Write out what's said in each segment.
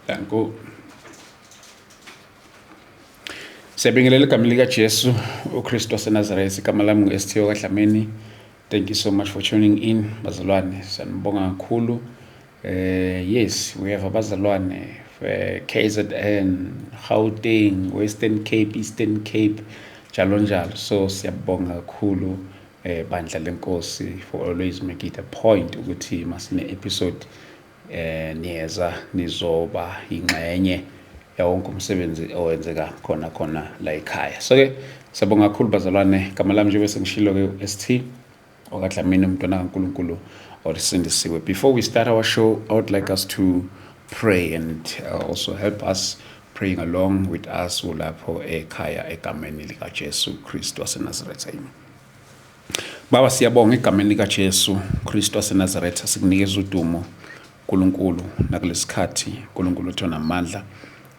Danko. Siyabingelela igama likaJesu uKristu waseNazaretha. Igama lami ngu-ST kaDlamini. Thank you so much for tuning in, bazalwane. Siyanibonga kakhulu. Yes, we have abazalwane KZN, Gauteng, Western Cape, Eastern Cape, njalo njalo. So siyabonga kakhulu bandla lenkosi for always make it a point ukuthi masine episode niyeza nizoba ingxenye yawonke umsebenzi owenzeka khona khona la ekhaya. So ke siyabonga kakhulu, bazalwane. Igama lami, njengoba sengishilo ke, ST okaDlamini, umntwana kaNkulunkulu osindisiwe. Before we start our show, I would like us to pray and also help us praying along with us ulapho ekhaya, egameni likaJesu Kristu waseNazaretha. Amen. Baba, siyabonga egameni likaJesu Kristu waseNazaretha. Sikunikeza udumo, uNkulunkulu, nakulesikhathi, uNkulunkulu othu namandla.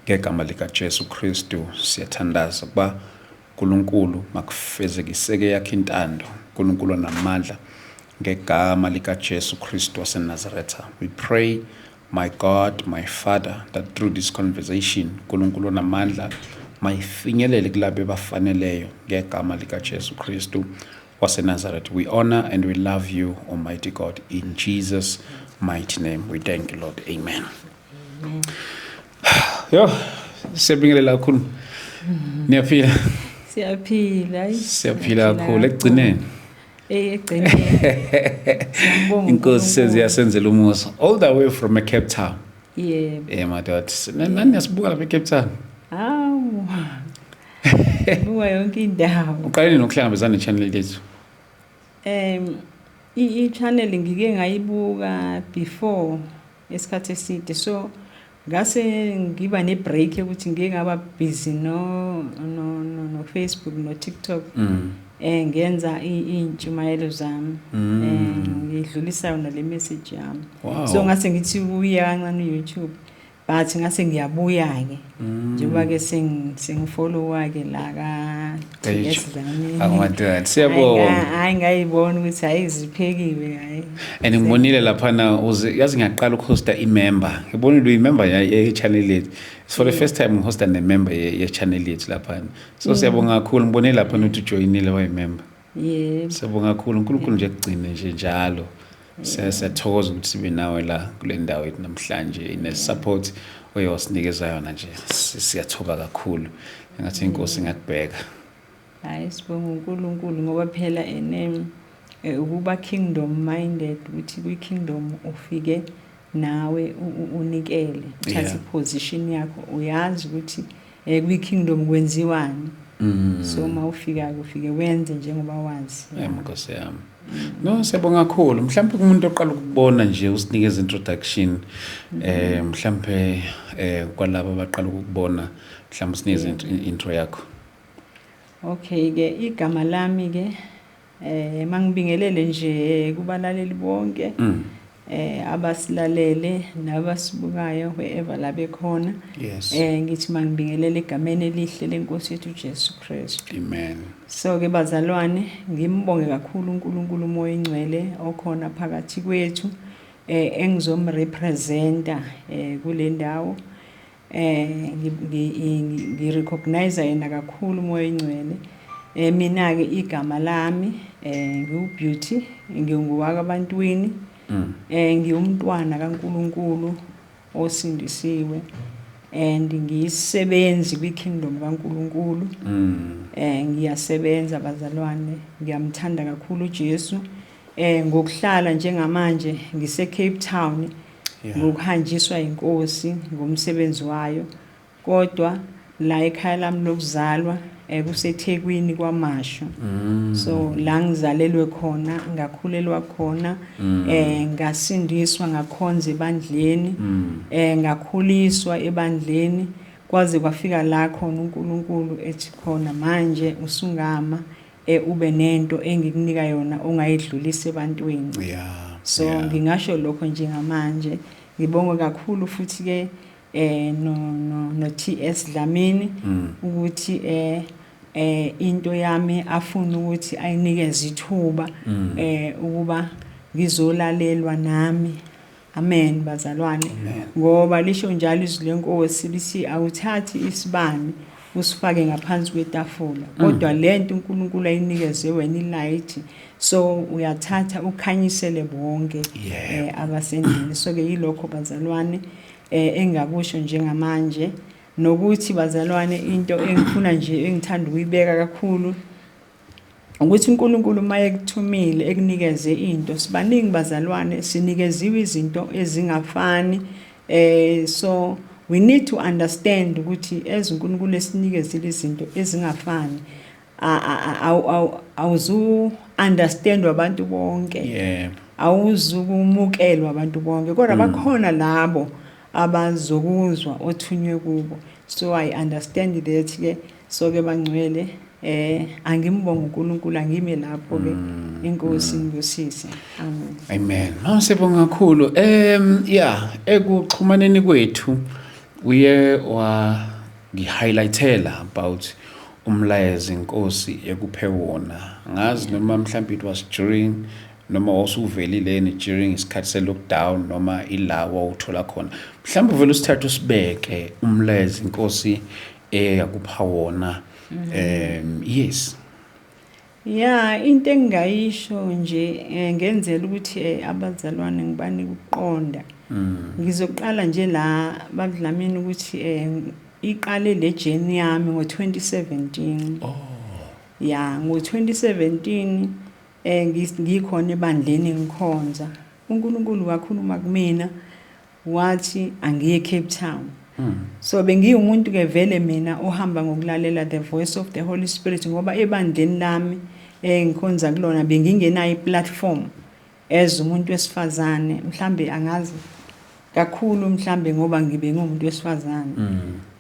Ngegama likaJesu Kristu siyathandaza kuba uNkulunkulu makufezekiseke yakhe intando, uNkulunkulu namandla, ngegama likaJesu Kristu waseNazaretha. We pray, my God, my Father, that through this conversation, uNkulunkulu namandla, mayifinyelele kulabo abafaneleyo, ngegama likaJesu Kristu waseNazaretha. We honor and we love you, Almighty God. In Jesus' mighty name we thank you, Lord. Amen. Yo, siyabingelela kakhulu. Niyaphila? Siyaphila, hayi. Siyaphila kakhulu ekugcineni. Ekugcineni. Siyambonga Inkosi uNkulunkulu. seziyasenzela umusa all the way from Cape Town. Yebo. Madoda, nani niyasibuka lapha eCape Town? Hawu. Buka yonke indawo. Uqale nini ukuhlangabezana ne-channel yethu? I-channel ngike ngayibuka before isikhathi eside, so ngase ngiba ne-break yokuthi ngike ngaba busy no Facebook no TikTok, ngenza iy'ntshumayelo zami, ngidlulisa yona le message yami. So ngase ngithi kuya kancane u-YouTube, but ngase ngiyabuya-ke njengoba-ke sengifollowa-ke la ka-TS Dlamini. Awu madoda, siyabonga. Hayi, ngayibona ukuthi hayi, ziphekiwe, hayi. And ngibonile laphana uze yazi ngiyaqala ukuhosta i-member. Ngibonile uyi-member ye-channel yethu. It's for the first time ngihosta ne-member ye-channel yethu laphana. So siyabonga kakhulu. Ngibonile laphana ukuthi ujoyinile, wayi-member. Yebo. Siyabonga kakhulu. UNkulunkulu nje ekugcine nje njalo. Siyathokoza ukuthi sibe nawe la kule ndawo yethu namhlanje, ne-support oyosinikeza yona nje. Siyathoba kakhulu. Engathi inkosi ingakubheka. Hayi, sibonga uNkulunkulu ngoba phela ene ukuba kingdom minded, ukuthi kwi-kingdom ufike nawe unikele, uthathe iposition yakho, uyazi ukuthi kwi-kingdom kwenziwani. So uma ufika, ufike wenze njengoba wazi. Nkosi yami. No, siyabonga kakhulu. Mhlawumbe kumuntu oqala ukubona nje, usinikeze introduction. Mhlawumbe kwalabo abaqala ukubona, mhlawumbe usinikeze intro yakho. Okay ke, igama lami ke, mangibingelele nje kubalaleli bonke abasilalele nabasibukayo wherever la bekhona. Ngithi mangibingelele egameni elihle lenkosi yethu Jesu Kristu. Amen. So ke bazalwane, ngimbonge kakhulu uNkulunkulu uMoya Ingcwele okhona phakathi kwethu, engizomrepresenta kule ndawo. Ngi-recognize yena kakhulu uMoya Ingcwele. Mina ke igama lami ngiwu-Beauty, nginguwakabantwini. Ngiwumntwana kaNkulunkulu osindisiwe and ngiyisebenzi kwi-kingdom kaNkulunkulu. Ngiyasebenza, bazalwane, ngiyamthanda kakhulu uJesu. Ngokuhlala njengamanje ngise Cape Town ngokuhanjiswa inkosi ngomsebenzi wayo, kodwa la ekhaya lami lokuzalwa kuseThekwini kwaMashu. So la ngizalelwe khona, ngakhulelwa khona, ngasindiswa, ngakhonza ebandleni, ngakhuliswa ebandleni, kwaze kwafika la khona uNkulunkulu ethi khona manje usungama ube nento engikunika yona ongayidlulisa ebantwini. So ngingasho lokho njengamanje. Ngibonga kakhulu futhi ke no TS Dlamini ukuthi into yami afuna ukuthi ayinikeze ithuba ukuba ngizolalelwa nami. Amen bazalwane. Ngoba lisho njalo izwi lenkosi lithi awuthathi isibani usifake ngaphansi kwetafula, kodwa lento uNkulunkulu ayinikeze wena ilight, so uyathatha ukhanyisele bonke abasendlini. So ke yilokho bazalwane engakusho njengamanje, nokuthi bazalwane into engifuna nje engithanda ukuyibeka kakhulu ukuthi uNkulunkulu uma ekuthumile ekunikeze into, sibaningi bazalwane sinikeziwe izinto ezingafani, so we need to understand ukuthi as uNkulunkulu esinikezile izinto ezingafani, awuzu understand abantu bonke, awuzukumukelwa abantu bonke, kodwa bakhona labo abazokuzwa othunywe kubo. So I understand that ke. So ke bangcwele, angimbonga uNkulunkulu, angime lapho ke. Inkosi ngibusise, amen. Amen. Mama, sibonga kakhulu. Yeah, ekuxhumaneni kwethu uye wa ngihighlightela about umlayezo inkosi ekuphe wona. Ngazi noma mhlawumbe it was during noma wawusuvelile during isikhathi se-lockdown noma ila wawuthola khona. Mhlawumbe uvele usithathe usibeke umlayezo inkosi eyakupha wona. Yes. Ya, into engingayisho nje, ngenzela ukuthi abazalwane ngibanike ukuqonda. Ngizoqala nje la baDlamini ukuthi iqale le journey yami ngo-2017. Ya, ngo-2017 ngikhona ebandleni ngikhonza. uNkulunkulu wakhuluma kumina wathi angiye Cape Town. So bengiwumuntu ke vele mina ohamba ngokulalela the voice of the Holy Spirit, ngoba ebandleni lami engikhonza kulona bengingenayo iplatform as umuntu wesifazane, mhlambe angazi kakhulu, mhlambe ngoba ngibe ngumuntu wesifazane.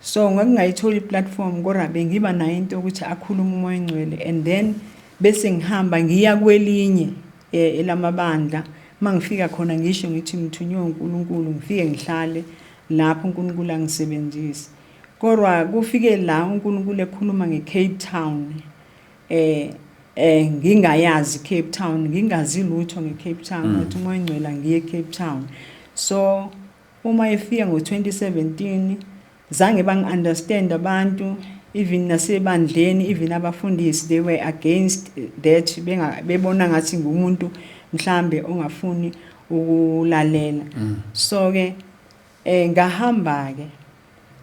So ngakungayitholi iplatform, kodwa bengiba nayo into ukuthi akhulume uMoya oNgcwele and then bese ngihamba ngiya kwelinye elamabandla. Mangifika khona ngisho ngithi ngithunywe uNkulunkulu, ngifike ngihlale lapho uNkulunkulu angisebenzise. Kodwa kufike la uNkulunkulu ekhuluma ngeCape Town, ngingayazi Cape Town, ngingazi lutho ngeCape Town, wathi uMoya oNgcwele ngiye Cape Town. So uma efika ngo2017 zange bangi-understand abantu, even nasebandleni, even abafundisi, they were against that, benga bebona ngathi ngumuntu mhlambe ongafuni ukulalela. So ke ngahamba ke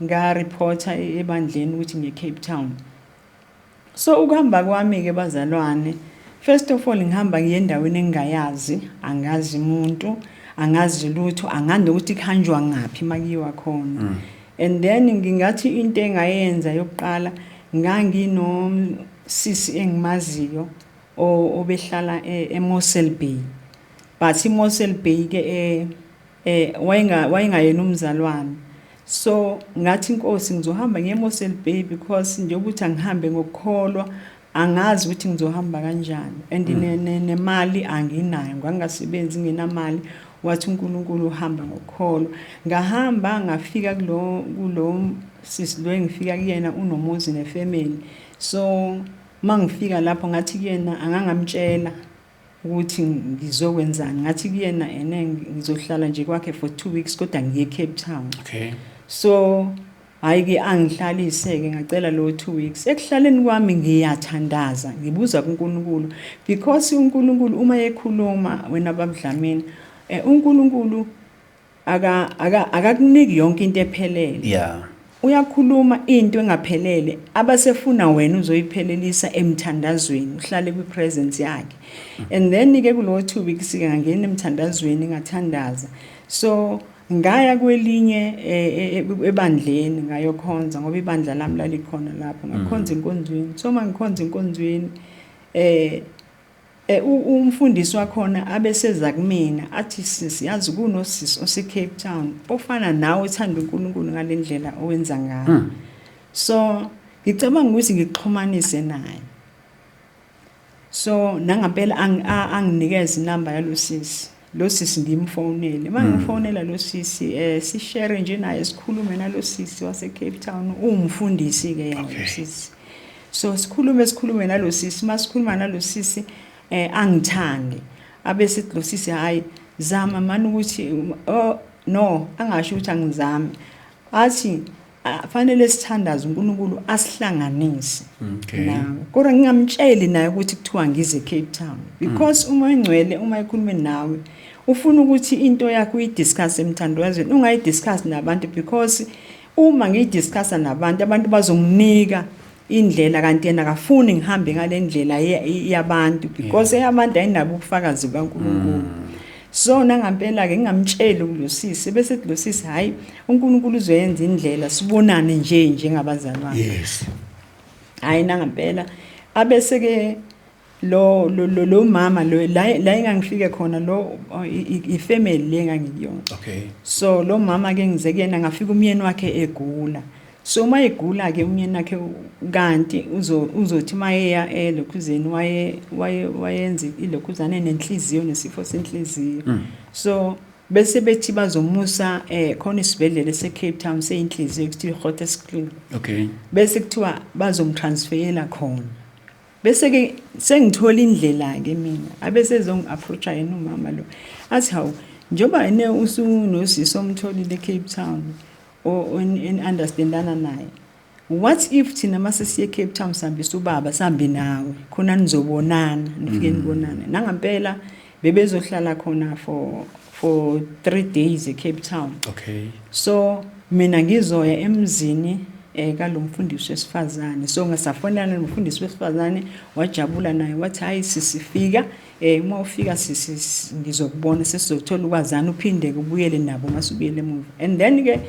nga reporta ebandleni ukuthi ngiye Cape Town. So ukuhamba kwami ke bazalwane, first of all ngihamba ngiye endaweni engingayazi, angazi umuntu, angazi lutho, angandi ukuthi kuhanjwa ngaphi makuyiwa khona. And then ngingathi into engayenza yokuqala, nganginosisi engimaziyo obehlala eMossel Bay, but iMossel Bay ke wayengayena umzalwane. So ngathi inkosi ngizohamba ngiye eMossel Bay because nje ukuthi angihambe ngokukholwa, angazi ukuthi ngizohamba kanjani and nemali anginayo, ngangasebenzi, nginamali. Wathi uNkulunkulu uhamba ngokukholwa. Ngahamba ngafika kulo sisi lo engifika kuyena, unomuzi nefamily. So mangifika lapho ngathi kuyena, angangamtshela ukuthi ngizokwenzani, ngathi kuyena ene ngizohlala nje kwakhe for 2 weeks kodwa ngiye Cape Town. So hayi ke angihlalise ke, ngacela lo 2 weeks. Ekuhlaleni kwami ngiyathandaza, ngibuza kuNkulunkulu, because uNkulunkulu uma ekhuluma wena babuDlamini, uNkulunkulu aka akakuniki yonke into ephelele. Uyakhuluma into engaphelele, abasefuna wena uzoyiphelelisa emthandazweni, uhlale kwipresence yakhe. And then ke kulo 2 weeks ke ngangena emthandazweni, ngathandaza. So ngaya kwelinye ebandleni ngayokhonza, ngoba ibandla lami lalikhona lapho, ngakhonza enkonzweni. So mangikhonza enkonzweni, umfundisi wakhona abeseza kumina athi, "Sisi, yazi kunosisi ose Cape Town ofana nawe, uthanda uNkulunkulu ngalendlela owenza ngayo. So ngicabanga ukuthi ngixhumanise naye." So nangampela anginikeze inamba yalo sisi. Lo sisi ngimfonele, mangimfonela lo sisi, sishare nje naye, sikhulume nalo sisi wase Cape Town, uwumfundisi ke yena lo sisi. So sikhulume nalo sisi, masikhuluma nalo sisi angithande, abese lo sisi hayi Zama mani ukuthi, oh no, angasho ukuthi angizame, athi fanele sithandaze uNkulunkulu asihlanganise nawe, kodwa ngingamtsheli naye ukuthi kuthiwa ngize Cape Town, because uma engcwele, uma ekhulume nawe, ufuna ukuthi into yakho uyidiscuss emthandazweni, ungayidiscuss nabantu, because uma ngiyidiscussa nabantu, abantu bazonginika indlela, kanti yena akafuni ngihambe ngale ndlela yabantu, because eyabantu ayinabo ubufakazi bukaNkulunkulu. So nangampela ke ngingamtsheli kulosisi, bese ethi losisi, "Hayi, uNkulunkulu uzoyenza indlela, sibonane nje njengabazalwane." Hayi, nangampela abese ke lo mama lo la engangifike khona lo ifamily le engangikuyona. So lo mama ke ngize kuyena, ngafika umyeni wakhe egula. So uma egula ke umyeni wakhe, kanti uzothi mayeya elokhuzeni, waye waye wayenza ilokhuzane nenhliziyo, nesifo senhliziyo. So bese bethi bazomusa khona isibhedlela ese Cape Town seyinhliziyo, kuthiwa iGroote Schuur. Bese kuthiwa bazomtransferela khona. Bese ke sengithola indlela ke mina, abese ezongi-approacha yena umama lo, athi, "Hawu, njengoba ene usunosisi omtholile eCape Town understandana naye, what if thina mase siye eCape Town sihambisa ubaba, sihambe nawe khona nizobonana, nifike nibonane?" Nangampela bebezohlala khona for 3 days eCape Town. So mina ngizoya emzini kalomfundisi wesifazane. So ngasafonelana nomfundisi wesifazane, wajabula naye, wathi, "Hayi sisifika, uma ufika sisi ngizokubona, sesizothola ukwazana, uphinde ubuyele nabo masubuyele emuva." And then ke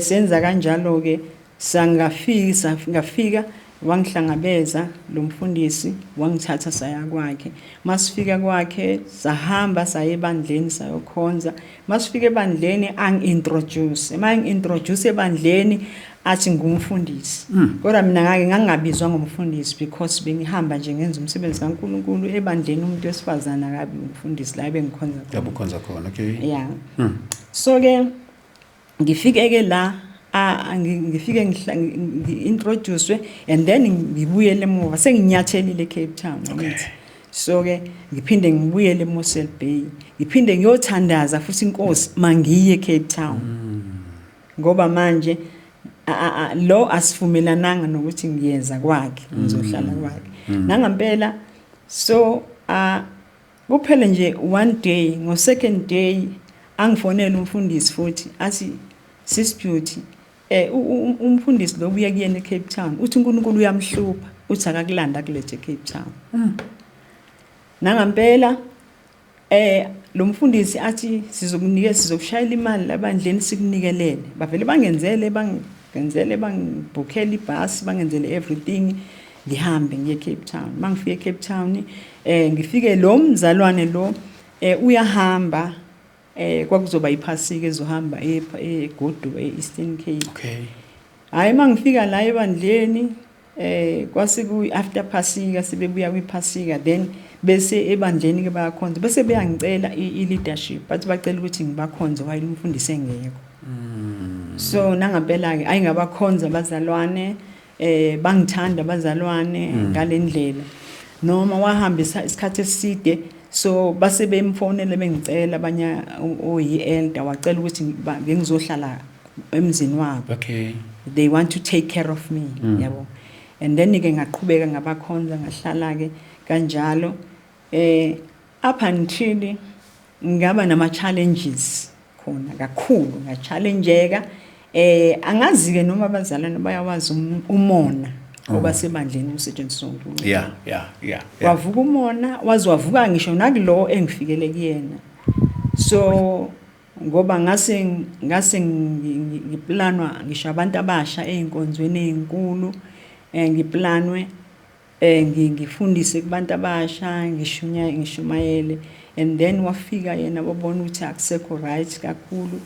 senza kanjalo ke, sangafika, ngafika, wangihlangabeza lo mfundisi, wangithatha saya kwakhe. Masifika kwakhe, sahamba saye ebandleni sayokhonza. Masifika ebandleni, angi-introduce, uma ngi-introduce ebandleni athi ngumfundisi, kodwa mina ngake ngangingabizwa ngomfundisi because bengihamba nje ngenza umsebenzi kaNkulunkulu ebandleni. Umuntu wesifazane akabi umfundisi la bengikhonza khona. Lapho ukhonza khona, okay. Yeah. So ke ngifike ke la, ngifike ngi-introduce and then ngibuyele emuva, senginyathelile eCape Town, angithi. So ke ngiphinde ngibuyele eMossel Bay, ngiphinde ngiyothandaza futhi, inkosi, mangiye eCape Town, ngoba manje lo asivumelananga nokuthi ngiyeza kwakhe, ngizohlala kwakhe. Nangampela so kuphele nje one day, ngo second day angifonela umfundisi futhi, athi, "Sis Beauty, umfundisi lo buya kuyena eCape Town, uthi uNkulunkulu uyamhlupha, uthi akakulanda kulethe eCape Town." Nangampela lo mfundisi athi, "Sizokunika, sizokushayela imali labandleni, sikunikelele." Bavele bangenzele, bangibhukhela ibhasi, bangenzele everything, ngihambe ngiye eCape Town. Mangifike eCape Town, ngifike lo mzalwane lo uyahamba, kwakuzoba iphasika, ezohamba egodu eEastern Cape. Hayi, mangifika la ebandleni, kwase ku after Pasika, sebebuya kwiphasika, then bese ebandleni ke bayakhonza, bese beyangicela i-leadership, bathi bacela ukuthi ngibakhonze while umfundisi engekho. So nangampela ke ayingabakhonza abazalwane, bangithanda abazalwane ngalendlela, noma wahambisa isikhathi eside. So base bemfonela bengicela abanye, oyi-elder wacela ukuthi bengizohlala emzini wabo. They want to take care of me, yabo. And then ke ngaqhubeka ngabakhonza, ngahlala ke kanjalo up until ngaba nama challenges khona kakhulu, ngachallengeka. Angazi ke noma abazalwane bayawazi umona oba sebandleni usetshenziswa uNkulunkulu. Wavuka umona, waze wavuka ngisho nakulo engifikele kuyena. So ngoba ngase ngiplanwa ngisho abantu abasha eyinkonzweni ezinkulu, ngiplanwe ngifundise kubantu abasha, ngishunya ngishumayele, and then wafika yena wabona ukuthi akusekho right kakhulu,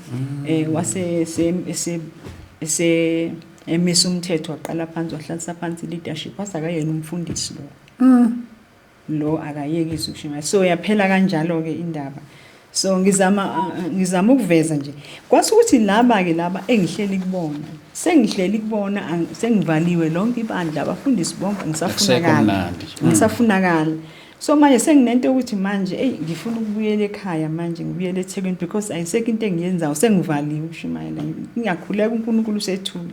wase se se emisa umthetho, waqala phansi, wahlalisa phansi leadership, wasakayena umfundisi lo akayekisi ukushumayela. So yaphela kanjalo ke indaba. So ngizama ukuveza nje kwase ukuthi laba ke laba engihleli kubona, sengihleli kubona, sengivaliwe lonke ibandla, abafundisi bonke Akusekho ngisafunakala. mnandi. Ngisafunakala. So manje senginento yokuthi manje, eyi, ngifuna ukubuyela ekhaya manje, ngibuyele eThekwini, because ayisekho into engiyenzayo, sengivaliwe ukushumayela. Ngiyakhuleka, uNkulunkulu usethule,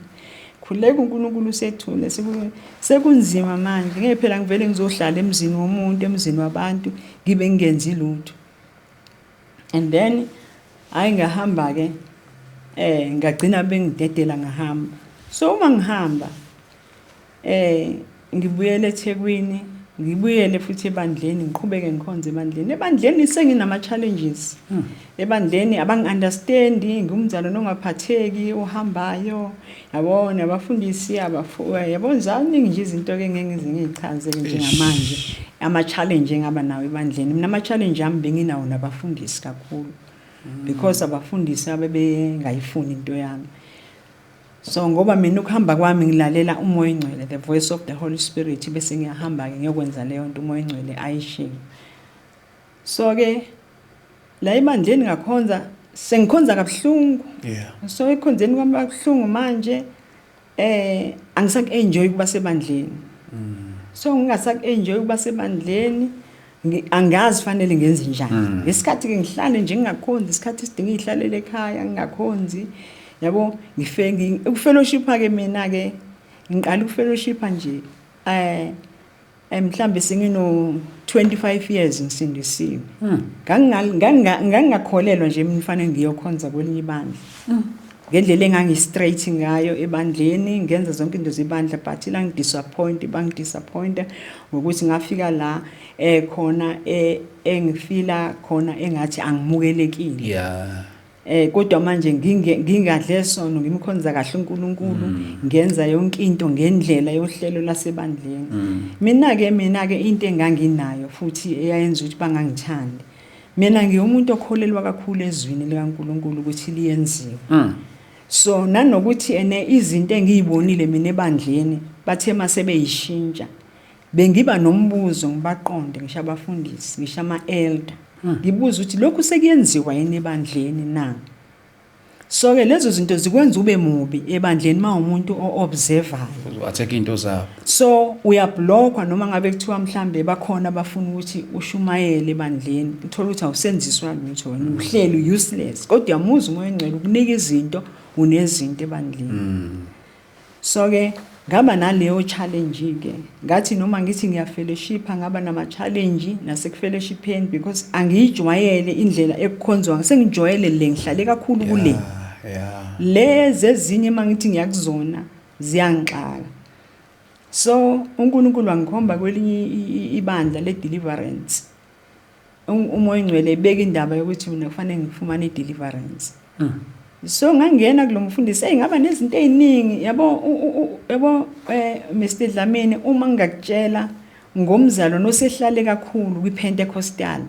khuleka, uNkulunkulu usethule. Sekunzima manje, ngeke phela ngivele ngizohlala emzini womuntu, emzini wabantu, ngibe ngingenzi lutho. And then hayi, ngahamba ke, ngagcina bengidedela, ngahamba. So uma ngihamba, ngibuyele eThekwini, ngibuyele futhi ebandleni, ngiqhubeke ngikhonze ebandleni. Ebandleni senginama challenges. Ebandleni abangi-understand, ngumzalwane ongaphatheki, ohambayo, yabona, abafundisi abafu, yabona, zaningi nje izinto ke ngeke ngize ngiyichaze njengamanje, ama challenge engaba nawo ebandleni. Mina ama challenge ami benginawo nabafundisi kakhulu, because abafundisi abebengayifuni into yami. So ngoba mina ukuhamba kwami ngilalela uMoya oNgcwele, the voice of the Holy Spirit, bese ngiyahamba ke ngiyokwenza leyo nto uMoya oNgcwele ayishiyo. So ke la ebandleni ngakhonza, sengikhonza kabuhlungu. So ekhonzeni kwami kabuhlungu manje, angisaku enjoy ukuba sebandleni. So ngingasaku enjoy ukuba sebandleni, angazi fanele ngenze njani. Ngesikhathi ke ngihlale nje ngingakhonzi, isikhathi esidinga ihlalele ekhaya ngingakhonzi, yabo. Ngife ukufellowship ke mina ke, ngiqala ukufellowship nje mhlambe sengino 25 years ngisindisiwe. Ngangingakholelwa nje mina fanele ngiyokhonza kwelinye ibandla, ngendlela engangi-straight ngayo ebandleni, ngenza zonke into zebandla. But la ngidisappoint, bangidisappointa ngokuthi ngafika la khona engifila khona engathi angimukelekile. Kodwa manje ngingadle sono, ngimkhonza kahle uNkulunkulu, ngenza yonke into ngendlela yohlelo lasebandleni. Mina ke into enganginayo futhi eyayenza ukuthi bangangithandi, mina ngiwumuntu okholelwa kakhulu ezwini likaNkulunkulu ukuthi liyenziwe. So nanokuthi ene izinto engiyibonile mina ebandleni, bathe mase beyishintsha, bengiba nombuzo, ngibaqonde, ngisho abafundisi, ngisho ama-elder, ngibuza ukuthi lokhu sekuyenziwa yini ebandleni na. So ke lezo zinto zikwenza ube mubi ebandleni uma umuntu o-observayo. Uzo-attack into zabo. So uyablockwa, noma ngabe kuthiwa mhlambe bakhona abafuna ukuthi ushumayele ebandleni, uthola ukuthi awusenziswa lutho, wena uhleli useless, kodwa uyamuzwa uMoya oNgcwele ukunika izinto, unezinto ebandleni. So ke ngaba naleyo challenge ke, ngathi noma ngithi ngiyafellowshipa, ngaba nama challenge nasekufellowshipheni, because angiyijwayele indlela ekukhonzwa, sengijwayele le, ngihlale kakhulu kule. Lezi ezinye mangithi ngiyakuzona ziyangixaka. So uNkulunkulu wangikhomba kwelinye ibandla le deliverance. UMoya oNgcwele ebeka indaba yokuthi mina kufanele ngifumane i-deliverance. So ngangena kulo mfundisi, hey, ngaba nezinto eziningi, yabo, yabo, Mr Dlamini, uma ngingakutshela ngomzalo nosehlale kakhulu kwiPentecostal,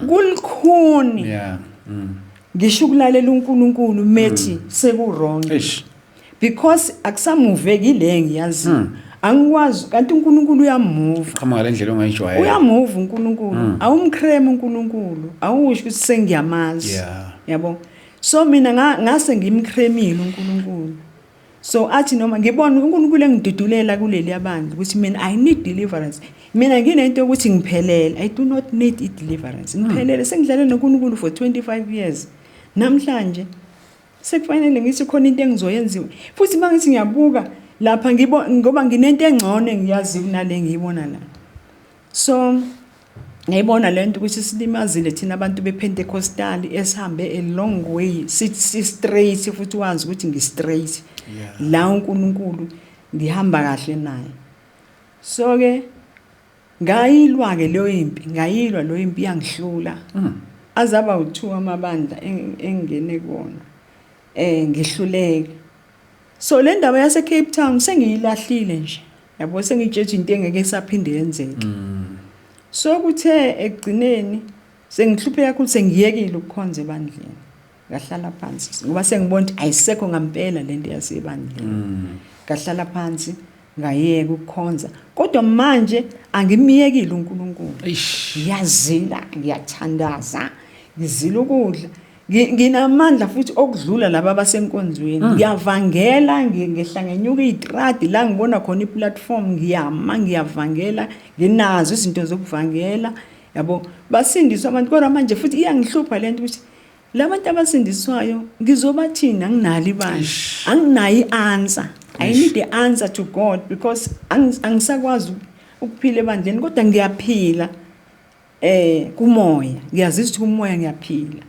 kulikhuni ngisho ukulalela uNkulunkulu methi seku wrong, Eish. because akusamuveki le ngiyazi, angikwazi, kanti uNkulunkulu uyamuva. Qhamuka le ndlela ongayijwayele. Uyamuva uNkulunkulu, awumcreme uNkulunkulu, awusho ukuthi sengiyamazi. Yabo, so mina ngase ngimcremile uNkulunkulu. So athi noma ngibona uNkulunkulu engidudulela kuleli yabandla ukuthi mina I need deliverance, mina nginento yokuthi ngiphelele, I do not need i deliverance, ngiphelele, sengidlale noNkulunkulu for 25 years. Namhlanje sekufanele ngithi khona into engizoyenziwa futhi. Mangithi ngiyabuka lapha, ngibo ngoba nginento engcono engiyazi kunale ngiyibona la. So ngiyibona lento ukuthi silimazile thina abantu bePentecostal esihambe a long way, si straight, futhi wazi ukuthi ngi straight la, uNkulunkulu ngihamba kahle naye. So ke ngayilwa ke leyo impi, ngayilwa leyo impi, yangihlula. Azaba u2 amabandla engingene kuwona, ngihluleke. So le ndaba yase Cape Town sengiyilahlile nje, yabo, sengitsheje into engeke isaphinde yenzeke. So kuthe ekugcineni sengihlupheka kakhulu, sengiyekile ukukhonza ebandleni, ngahlala phansi ngoba sengibona ukuthi ayisekho ngampela lento yasebandleni. Ngahlala phansi, ngayeka ukukhonza, kodwa manje angimiyekile uNkulunkulu. Eish. Ngiyazila, ngiyathandaza, ngizila ukudla. Nginamandla futhi okudlula laba abasenkonzweni. Ngiyavangela, ngehla ngenyuka izitradi la ngibona khona iplatform, ngiyama ngiyavangela, nginazo izinto zokuvangela, yabo. Basindiswa abantu, kodwa manje futhi iyangihlupha lento ukuthi labantu abasindiswayo ngizobathini, anginalo ibandla, anginayo i-answer. I need the answer to God because angisakwazi ukuphila ebandleni, kodwa ngiyaphila kumoya, ngiyazizwa ukuthi kumoya ngiyaphila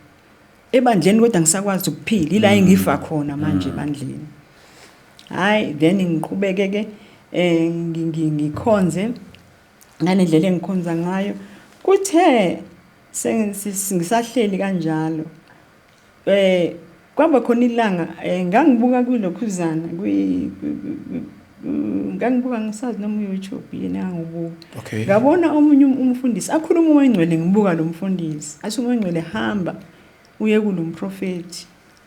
ebandleni, kodwa ngisakwazi ukuphila ila engifa khona manje ebandleni. Hayi, then ngiqhubeke ke ngikhonze ngalendlela engikhonza ngayo. Kuthe ngisahleli kanjalo, kwaba khona ilanga ngangibuka kulokhuzana ngangibuka, ngisazi noma uYouTube yini engangibuka. Ngabona omunye umfundisi akhuluma uMoya oNgcwele, ngibuka lo mfundisi athi uMoya oNgcwele, hamba uye kulo mprofethi,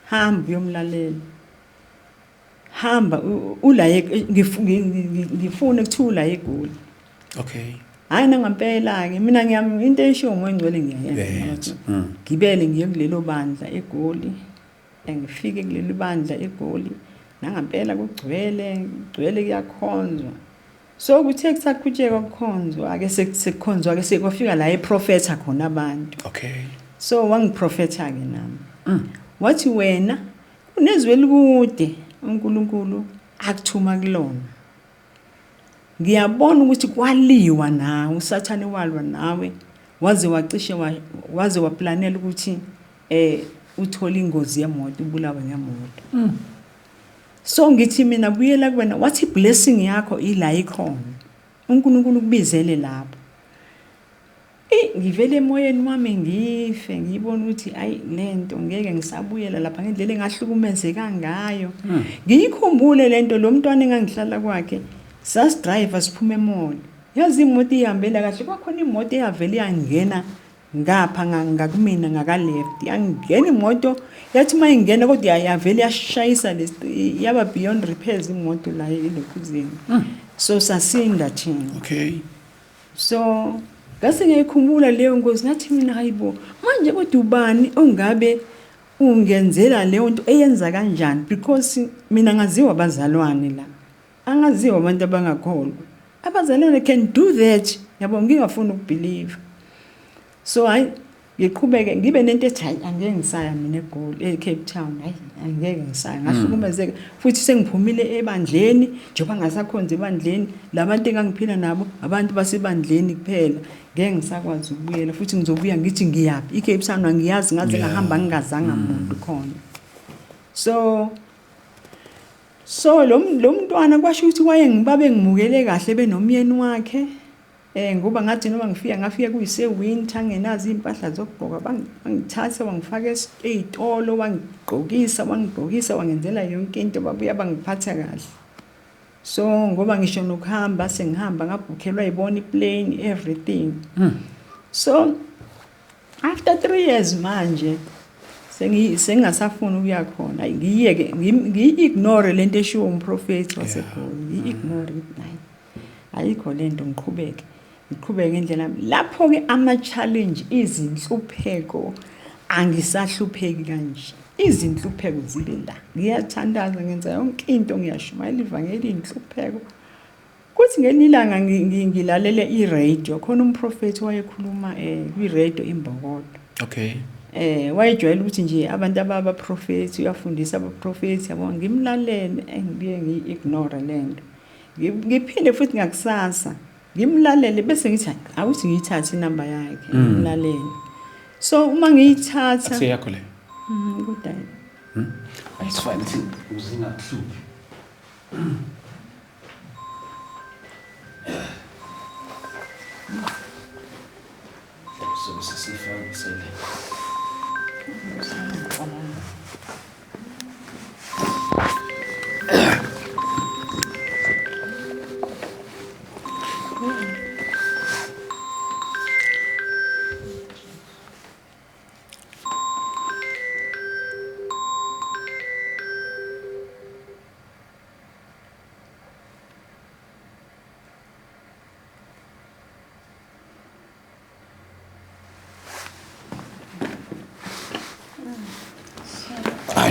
hamba uyomlalela, hamba ula ngifune kuthiwa ula eGoli. Hayi, nangampela ke mina ngiyami into eshiwo uMoya oNgcwele ngiyayenza. Ngibele ngiye kulelo bandla eGoli, ngifike kuleli bandla eGoli, nangampela kugcwele, kugcwele kuyakhonzwa. So kuthe kusaqhutshekwa kukhonzwa ake sekukhonzwa ke sekwafika la eprofetha khona abantu. So wangiprofetha ke nami. Wathi wena kunezwe elikude uNkulunkulu akuthuma kulona. Ngiyabona ukuthi kwaliwa nawe, uSathane walwa nawe, waze wacishe waze waplanela ukuthi uthole ingozi yemoto, ubulawe ngemoto. So ngithi mina buyela kuwena, wathi blessing yakho ila ikhona. uNkulunkulu ukubizele lapho. Ngivele emoyeni wami ngife, ngiyibona ukuthi ayi lento ngeke ngisabuyela lapha ngendlela engahlukumezeka ngayo. Ngiyikhumbule lento, lo mntwana engangihlala kwakhe, sasidrive siphume emall. Yazi imoto ihambela kahle, kwakhona imoto eyavele yangena ngapha ngakumina ngaka left, yangena imoto, yathi uma ingena kodwa yavele yashayisa yaba beyond repairs imoto la elokhuzeni. So sasinda thina. So ngase ngiyikhumbula leyo ngozi, ngathi mina hayibo, manje kodwa ubani ongabe ungenzela leyo nto, eyenza kanjani? Because mina ngaziwa abazalwane la, angaziwa abantu abangakholwa, abazalwane can do that, yabo, ngingafuni ukubelieve. So hayi, ngiqhubeke ngibe nento ethi hayi, angeke ngisaya mina eGoli, eCape Town, hayi angeke ngisaya, ngahlukumezeka futhi sengiphumile ebandleni, njengoba ngasakhonza ebandleni, labantu engangiphila nabo abantu basebandleni kuphela, ngeke ngisakwazi ukubuyela futhi, ngizobuya ngithi ngiyaphi iCape Town, angiyazi, ngaze ngahamba ngingazanga muntu khona. So lo mntwana kwasho ukuthi waye ngibabe ngimukele kahle benomyeni wakhe, ngoba ngathi noma ngifika, ngafika kuyise winter, ngenazo impahla zokugqoka, bangithatha wangifaka ey'tolo, wangigqokisa wangigqokisa, wangenzela yonke into, babuya bangiphatha kahle. So ngoba ngisho nokuhamba sengihamba ngabhukhelwa yibona iplane, everything. So after 3 years manje sengingasafuni ukuya khona, ngiyeke, ngiyi-ignore lento eshiwo umprofethi waseGoli, ngiyi-ignore ukuthi hayi ayikho lento, ngiqhubeke ngiqhubeke ngendlela yami. Lapho-ke ama-challenge, izinhlupheko, angisahlupheki kanje, izinhlupheko zibe la, ngiyathandaza, ngenza yonke into, ngiyashumayela ivangeli, iy'nhlupheko. Kuthi ngelinye ilanga ngilalele i-radio, khona umprofethi wayekhuluma kwi-radio Imbokodo. Wayejwayele ukuthi nje abantu abaprofethi, uyafundisa abaprofethi, yabo, ngimlalele, ngibuye ngiyi-ignore lento. Ngiphinde futhi ngakusasa ngimlalele, bese ngithi awuthi ngiyithathe inamba yakhe, ngimlalele. So uma ngiyithatha, Akuseyakho le. Kodwa It's fine, ithi ukuze ingakuhluphi. So sesifaka sele.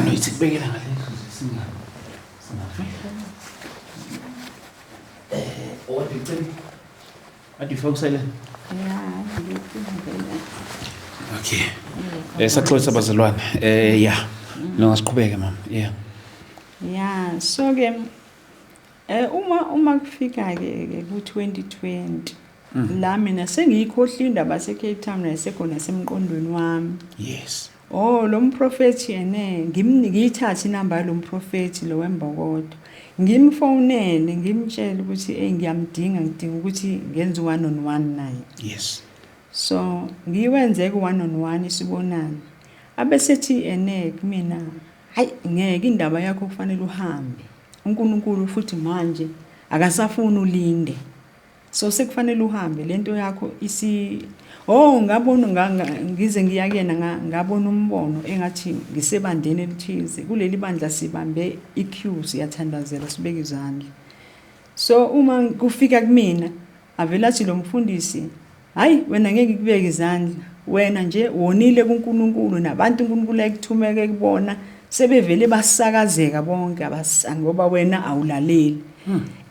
No, ithi kubekela ngale singa singafihla. What do you think? What do you focus on? Yeah, ngiyifundela. Okay. Saxolisa bazalwane. Yeah. No, siqhubeke mama. Yeah. Yeah, so ke uma kufika ke ku 2020 la mina sengiyikhohlile indaba se Cape Town, nasekhona semqondweni wami. Oh, lo mprofethi ene ngimnike, ngiyithathe inamba yalo mprofethi lo wembokodo. Ngimfonele, ngimtshele ukuthi hey, ngiyamdinga, ngidinga ukuthi ngenze one on one naye. So ngiwenze ku one on one, isibonana. Abesethi ene kumina, hayi ngeke, indaba yakho kufanele uhambe. uNkulunkulu futhi manje akasafuni ulinde. So sekufanele uhambe, lento yakho isi oh ngabona ngize ngiya kuyena, ngabona umbono engathi ngisebandeni elithize. Kuleli bandla sibambe iqueue, siyathandazela, sibeka izandla. So uma kufika kumina, avela athi lo mfundisi, hayi wena ngeke ngikubeke izandla, wena nje wonile kuNkulunkulu, nabantu uNkulunkulu ayikuthumeke kubona sebevele basakazeka bonke ngoba wena awulaleli.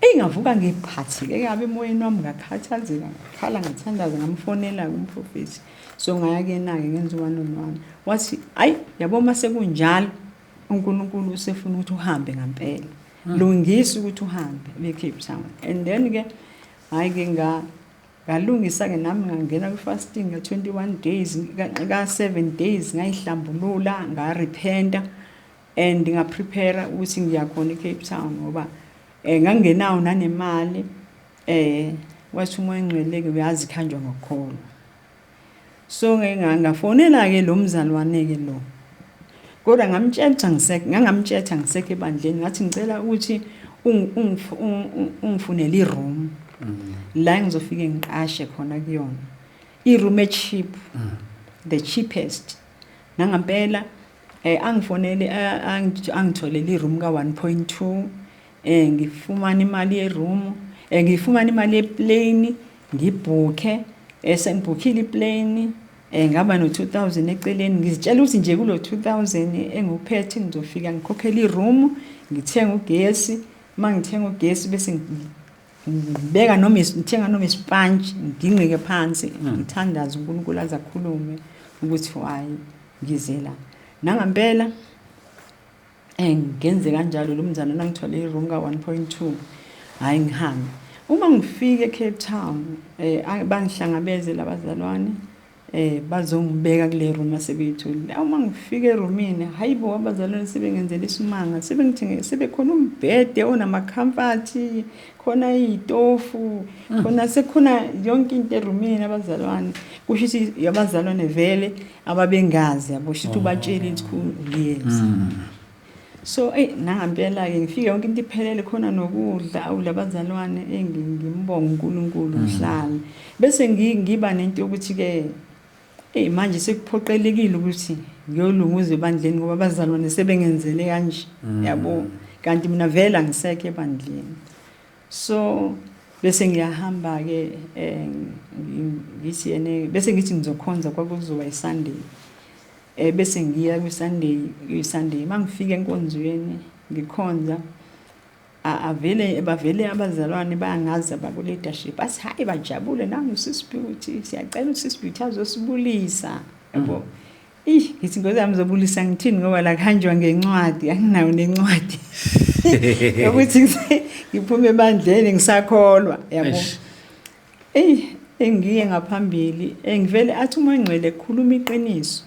Engavuka ngiphatheke kabi emoyeni wami, ngakhathazeka, ngakhala, ngathandaza, ngamfonela kumprofethi. So ngaya kuyena-ke, ngenza one on one. Wathi ayi yabo, uma sekunjalo uNkulunkulu usefuna ukuthi uhambe ngampela, lungisa ukuthi uhambe uye Cape Town. And then ke hayi ke ngalungisa ke nami, ngangena kwi-fasting ka-21 days, ka-7 days, ngayihlambulula, ngarepenta and ngaprepare ukuthi ngiyakhona e-Cape Town, ngoba ngangenawo nanemali. Wathi uMoya oNgcwele-ke, uyazi kuhanjwa ngokukholwa. So ngafonela-ke lo mzalwane-ke lo, kodwa ngamtshela ukuthi angisekho, ngangamtshela ukuthi angisekho ebandleni. Ngathi ngicela ukuthi ungifunele i-room la engizofike ngiqashe khona kuyona, i-room e-cheap, the cheapest. Nangampela angifonele, angitholele i-room ka 1.2. Ngifumana imali ye-room, ngifumana imali yeplane, ngibhukhe. Sengibhukhile iplane, ngaba no 2000 eceleni, ngizitshela ukuthi nje kulo 2000 enguphethe ngizofika ngikhokhele i-room, ngithenga ugesi. Uma ngithenga ugesi bese ngibeka noma ngithenga noma isipantshi, nginqike phansi, ngithandaze uNkulunkulu aze akhulume ukuthi why ngize la. Nangampela ngenze kanjalo, lo mzalwane angithole i-room ka 1.2. Hayi ngihambe. Uma ngifika eCape Town, bangihlangabeze labazalwane, bazongibeka kule room asebeyitholile. Uma ngifika erumini, hayibo, abazalwane sebengenzela isimanga, sebengithenge sebekhona umbhede onama-comfort, khona iy'tofu khona, sekukhona yonke into erumini. Abazalwane, kusho ukuthi abazalwane vele ababengazi yabo, kusho ukuthi ubatshelile ukuthi ngiyeza. So eyi nangampela-ke ngifike yonke into iphelele khona, nokudla. Awu labazalwane, eyi ngimbonga uNkulunkulu. Ngihlale bese ngiba nento yokuthi-ke eyi manje sekuphoqelekile ukuthi ngiyolunguza ebandleni, ngoba abazalwane sebengenzele kanje yabo, kanti mina vele angisekho ebandleni. So bese ngiyahamba-ke, ngithi ene bese ngithi ngizokhonza, kwakuzoba iSunday. Bese ngiya kwiSunday. KwiSunday mangifika enkonzweni ngikhonza, avele bavele abazalwane, bayangazi abaku leadership, bathi hayi bajabule, nangu Sis Beauty, siyacela uSis Beauty azosibulisa yabo. Ih, ngithi nkosi yami, zobulisa ngithini, ngoba la kuhanjwa ngencwadi, anginayo nencwadi yokuthi ngiphume ebandleni ngisakholwa yabo. Eyi engiye ngaphambili, engivele athi uMoya oNgcwele, khuluma iqiniso,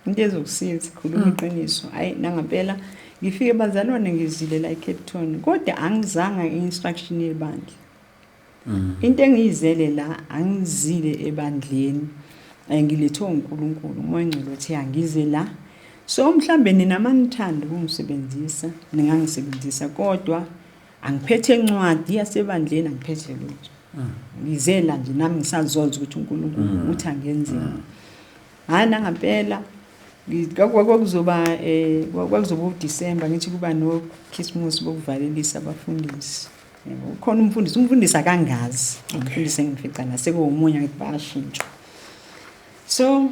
into ezokusiza, khuluma iqiniso. Hayi nangampela ngifike, bazalwane, ngizile la eCape Town, kodwa angizanga i-instruction yebandla. Into engiyizele la, angizile ebandleni, ngilethwe uNkulunkulu. UMoya oNgcwele uthi angize la, so mhlambe nina manithanda ukungisebenzisa ningangisebenzisa, kodwa angiphethe incwadi yasebandleni, angiphethe lutho. Ngize la nje nami ngisazozwa ukuthi uNkulunkulu uthi angenzeni. Hhayi nangampela kwakuzoba uDisemba, ngithi kuba noKhisimusi bokuvalelisa abafundisi. Yabo, ukhona umfundisi akangazi, umfundisi engifica la sekuwomunye, ngithi bayashintsha. So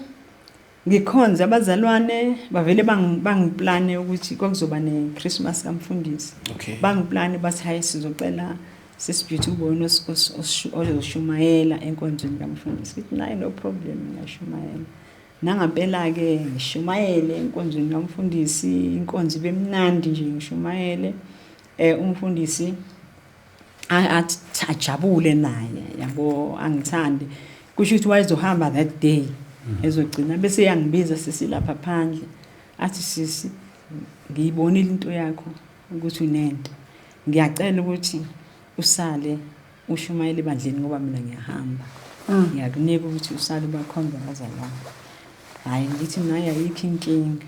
Ngikhonze abazalwane bavele bangiplane ukuthi kwakuzoba ne-Christmas kamfundisi. Bangiplane bathi hayi, sizocela Sis Beauty ubone ozoshumayela enkonzweni kamfundisi. Ngithi nayi, no problem, ngiyashumayela. Nangampela-ke ngishumayele enkonzweni kamfundisi, inkonzo ibe mnandi nje, ngishumayele. Umfundisi athi ajabule naye, yabo, angithande. Kusho ukuthi wayezohamba that day, ezogcina bese yangibiza sesilapha phandle, athi, "Sisi, ngiyibonile into yakho ukuthi unento, ngiyacela ukuthi usale ushumayele ebandleni ngoba mina ngiyahamba. Ngiyakunika ukuthi usale ubakhonza abazalwane." Hhayi, ngithi naye ayikho inkinga.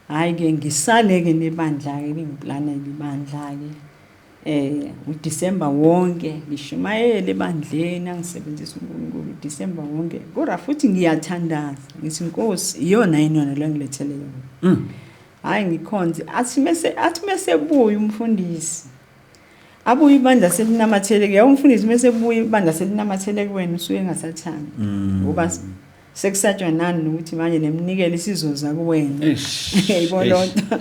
Hhayi-ke, ngisale-ke nebandla-ke, lingiplanele ibandla-ke. UDisemba wonke ngishumayele ebandleni, angisebenzisa uNkulunkulu uDisemba wonke. Kodwa futhi ngiyathandaza, ngithi, "Nkosi, iyona yini yona le ngilethele yona?" Hhayi, ngikhonze, athi mese buya umfundisi, abuye ibandla selinamathele kuye. Umfundisi mese buya ibandla selinamathele kuwena, usuke engasathandi ngoba sekusatshwa nani nokuthi manje neminikelo isizoza kuwena. Yayibona loo nto.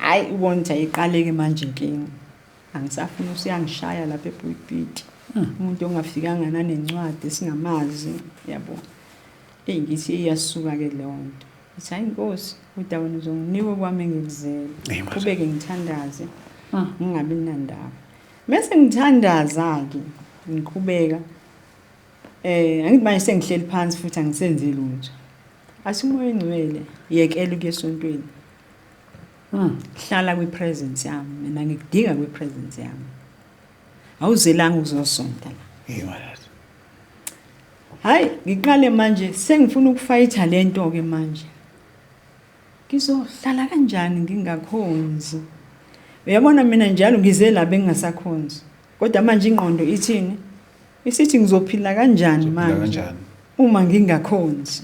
Hhayi, ubona ukuthi ayiqaleke manje inkinga, angisafuni, usuyangishaya lapha epulpiti umuntu ongafikanga nanencwadi esingamazi, yabo. Eyi, ngithi iyasuka-ke leyo nto. Ngithi hayi Nkosi, kodwa wena uzonginika okwami engikuzele. Qhubeke ngithandaze, ngingabi nandaba. Mese ngithandaza-ke, ngiqhubeka, angithi manje sengihleli phansi futhi angisenzi lutho. Athi uMoya oNgcwele, yekela ukuya esontweni, hlala kwi-presence yami, mina ngikudinga kwi-presence yami, awuzelanga ukuzosonta la. Hey madod. Hayi, ngiqale manje sengifuna ukufayitha lento ke manje. Ngizohlala kanjani ngingakhonzi? Uyabona, mina njalo ngize la bengingasakhonzi. Kodwa manje ingqondo ithini? Isithi ngizophila kanjani Uzophila manje kanjani? uma ngingakhonzi?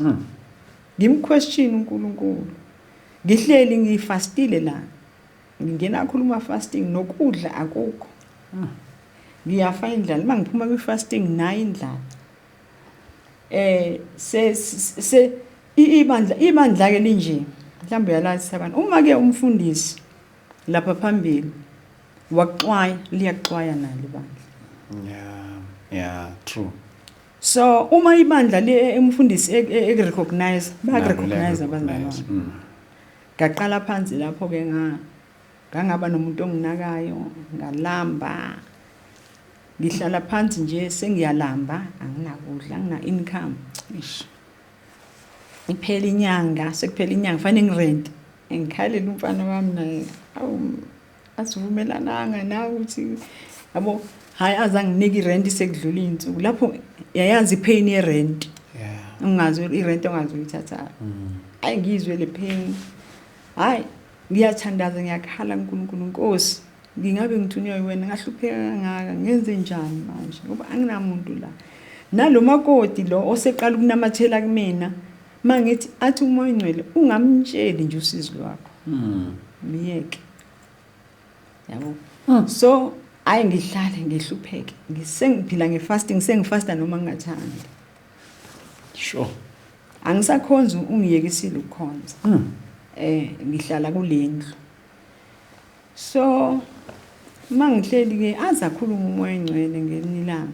Ngimquestion uNkulunkulu. Ngihleli ngifastile la. Ngingena khuluma fasting, nokudla akukho. Ngiyafa indlala uma ngiphuma kwi-fasting, nayo indlala. Se se ibandla ke linje, mhlawumbe uyalazi abantu. Uma ke umfundisi lapha phambili wakuxwaya, liyakuxwaya nalo ibandla. Yeah, true. So uma ibandla le umfundisi ekurecognize, bayakurecognize abazalwane. Ngaqala phansi lapho ke, ngangaba nomuntu onginakayo, ngalamba. Ngihlala phansi nje sengiyalamba, anginakudla, angina income. Ish. Iphela inyanga, sekuphela inyanga fanele ngirent. Ngikhalela umfana wami naye. Awu, asivumelananga nawe ukuthi, yabo, hayi, azanginike irent sekudlula izinsuku. Lapho yayazi ipain yerent. Ungazi irent ongazi uyithatha. Hayi, ngizwe le pain. Hayi, ngiyathandaza, ngiyakhala kuNkulunkulu, "Nkosi, ngingabe ngithunywa wena, ngahlupheka kangaka, ngenze njani manje ngoba anginamuntu la?" Nalo makoti lo oseqala ukunamathela kumina, mangithi, athi uMoya oNgcwele, "Ungamtsheli nje usizi lwakho, miyeke," yabo. So ayi, ngihlale ngihlupheke, ngisengiphila ngefasting, sengifasta noma ngingathandi. Angisakhonzi, ungiyekisile ukukhonza. Ngihlala kulendlu. So mangihleli ke, azakhuluma uMoya oNgcwele ngelinye ilanga,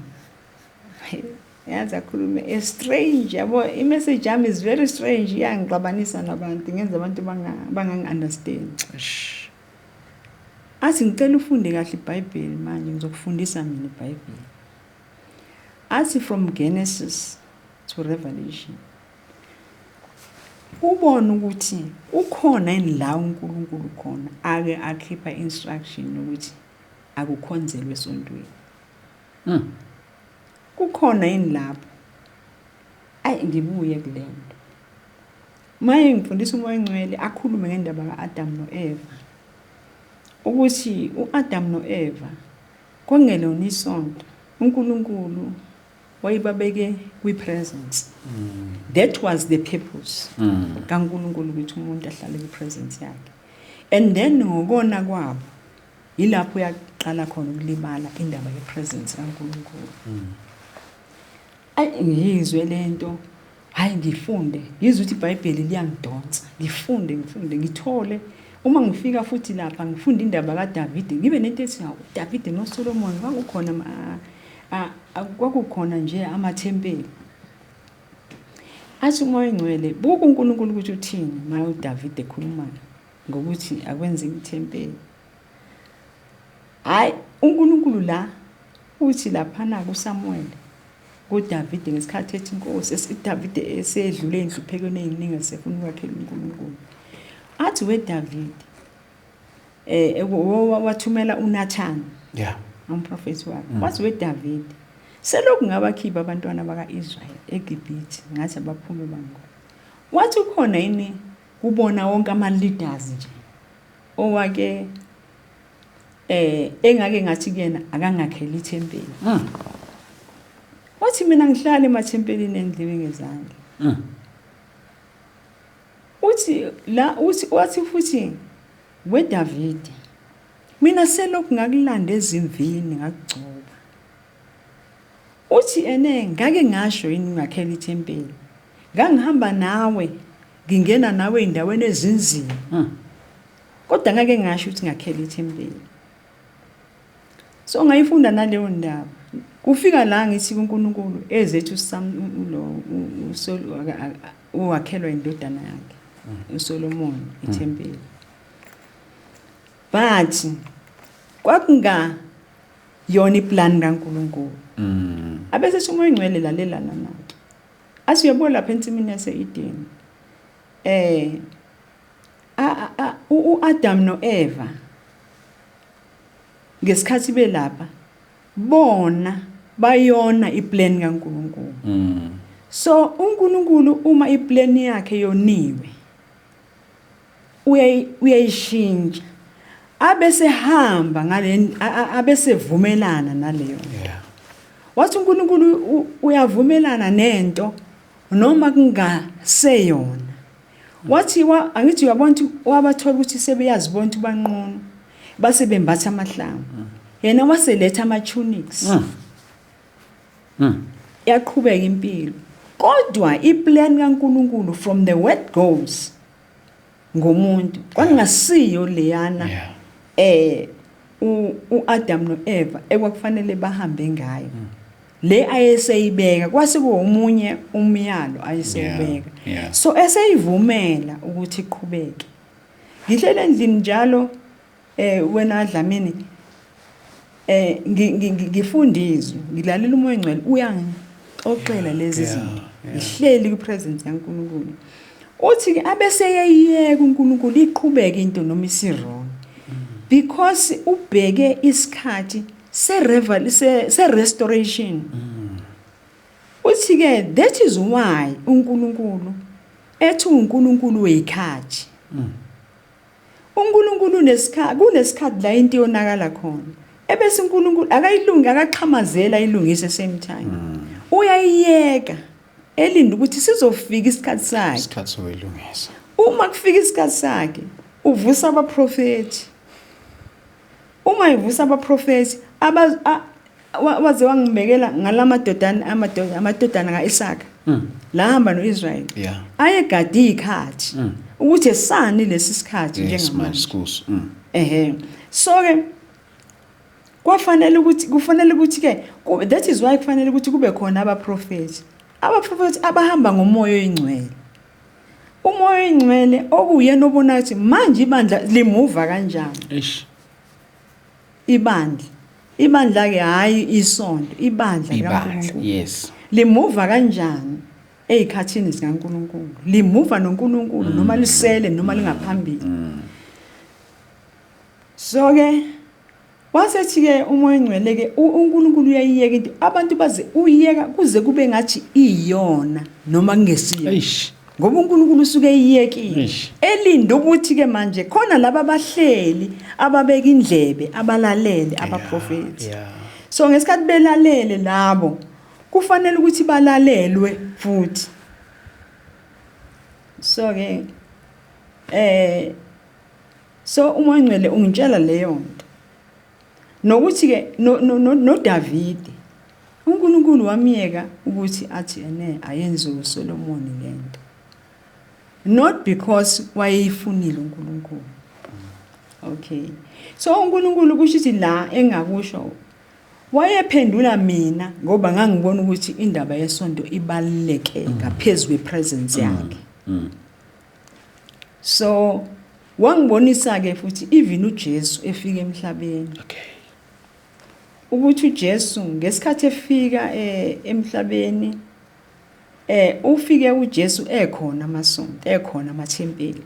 yazi akhulume a strange, yabo, i-message yami is very strange, iyangixabanisa nabantu, ngenza abantu bangangi-understand. Eish. Athi, "Ngicela ufunde kahle iBhayibheli manje, ngizokufundisa mina iBhayibheli." Athi, "From Genesis to Revelation, ubone ukuthi ukhona yini la uNkulunkulu khona ake akhipha instruction ukuthi akukhonzelwe esontweni? Kukhona yini lapho?" Ayi, ngibuye kulento maye ngifundisa uMoya oNgcwele, akhulume ngendaba ka-Adam no-Eva, ukuthi u-Adam no-Eva kwakungelona isonto, uNkulunkulu wayebabeke kwi-presence. That was the purpose kaNkulunkulu, ukuthi umuntu ahlale kwi-presence yakhe. And then ngokona kwabo yilapho yaqala khona ukulimala indaba ye-presence kaNkulunkulu. Ayi, ngiyizwe lento. Hayi, ngifunde, ngizwe ukuthi iBhayibheli liyangidonsa, ngifunde, ngifunde, ngithole. Uma ngifika futhi lapha ngifunda indaba kaDavide, ngibe nento ethi, hawu, uDavide noSolomon kwakukhona nje amathempeli. Athi uMoya oNgcwele, buka uNkulunkulu ukuthi uthini uma uDavide ekhuluma ngokuthi akwenziwe ithempeli. Hhayi, uNkulunkulu la uthi laphana kuSamuweli, kuDavide ngesikhathi ethi inkosi, uDavide esedlule ey'nhluphekweni ey'ningi esefuna ukwakhela uNkulunkulu. Athi weDavide, wathumela uNathani, umprofethi wakhe. Wathi weDavide, selokhu ngabakhipha abantwana baka-Israyeli eGibhithe, ngathi abaphume bangona. Wathi ukhona yini kubona wonke ama-leaders nje owake engake ngathi kuyena akangakheli ithempeli. Wathi mina ngihlala emathempelini endliwe ngezandla. Uthi la, uthi wathi futhi weDavide, mina selokhu ngakulanda ezimvini ngakugcoba. Uthi ene ngake ngasho yini ngakhela ithempeli. Ngangihamba nawe, ngingena nawe endaweni ezinzima. Kodwa ngake ngasho ukuthi ngakhela ithempeli. So ngayifunda naleyo ndaba. Kufika la ngithi kuNkulunkulu ezethu lo owakhelwa indodana yakhe uSolomon ithempeli. But kwakunga yona iplan kaNkulunkulu. Abese sithi uMoya oNgcwele lalela lana. Athi uyabona lapha ensimini yase-Eden. uAdam noEva ngesikhathi belapha bona bayona iplan kaNkulunkulu. So uNkulunkulu uma iplan yakhe yoniwe uyayishintsha abese hamba ngale, abese vumelana naleyo. Wathi uNkulunkulu uyavumelana nento noma kungaseyona. Wathi angithi uyabona ukuthi wabathola ukuthi sebeyazibona ukuthi banqunu, base bembatha amahlangu. Yena waseletha ama tunics. Yaqhubeka impilo. Kodwa iplan kaNkulunkulu from the word goes ngomuntu kwangasiyo leyana uAdam noEva ekwakufanele bahambe ngayo. Le ayeseyibeka kwase kuwomunye umyalo ayeseyibeka. So eseyivumela ukuthi iqhubeke. Ngihlele endlini njalo wena Dlamini, ngifunda izwi, ngilalela uMoya oNgcwele uyangixoxela lezi zinto. Ngihleli kwipresence kaNkulunkulu. Uthi ke abese yeyiyeka uNkulunkulu iqhubeke into noma isi-wrong. Because ubheke isikhathi se restoration. Uthi ke that is why uNkulunkulu ethi uNkulunkulu wezikhathi. uNkulunkulu unesikhathi, kunesikhathi la into yonakala khona. Ebese uNkulunkulu akayilungi, akaxhamazela ayilungise same time. Uyayiyeka elinda ukuthi sizofika isikhathi sakhe. Isikhathi sokuyilungisa. Uma kufika isikhathi sakhe uvusa abaprofeti. Uma evusa abaprofeti waze wangibekela ngalamadodana, amadodana kaIsaka. La hamba noIsrael. Ayegade izikhathi ukuthi esani lesi sikhathi njengamanje. Schools. Ehhe. So ke kwafanele ukuthi kufanele ukuthi ke that is why kufanele ukuthi kube khona abaprofeti. Abaprofeti abahamba ngoMoya oyiNgcwele. UMoya oyiNgcwele okuyena obona ukuthi manje ibandla limuva kanjani. Eish. Ibandla. Ibandla ke hayi isonto, ibandla Ibandla. kaNkulunkulu. Limuva kanjani ezikhathini zikaNkulunkulu? Limuva noNkulunkulu noma lisele noma lingaphambili. So ke wasethi ke uMoya oNgcwele ke uNkulunkulu uyayiyeka into abantu baze uyiyeka kuze kube ngathi iyona noma kungesiyo. Eish. Ngoba uNkulunkulu usuke eyiyekile. Eish. Elinda ukuthi ke manje khona laba abahleli ababeka indlebe abalalele abaprofeti. So ngesikhathi belalele labo kufanele ukuthi balalelwe futhi. So ke so uMoya oNgcwele ungitshela leyo nto. Nokuthi ke no no no, no Davide. uNkulunkulu wamyeka ukuthi athi ene ayenziwe uSolomon lento, not because wayeyifunile uNkulunkulu. Okay, so uNkulunkulu kusho ukuthi la engakusho wayephendula mina ngoba ngangibona ukuthi indaba yesonto ibaluleke ngaphezulu kwepresence yakhe. So wangibonisa ke futhi even uJesu efika emhlabeni ukuthi uJesu ngesikhathi efika emhlabeni, ufike uJesu ekhona amasonto, ekhona amathempeli,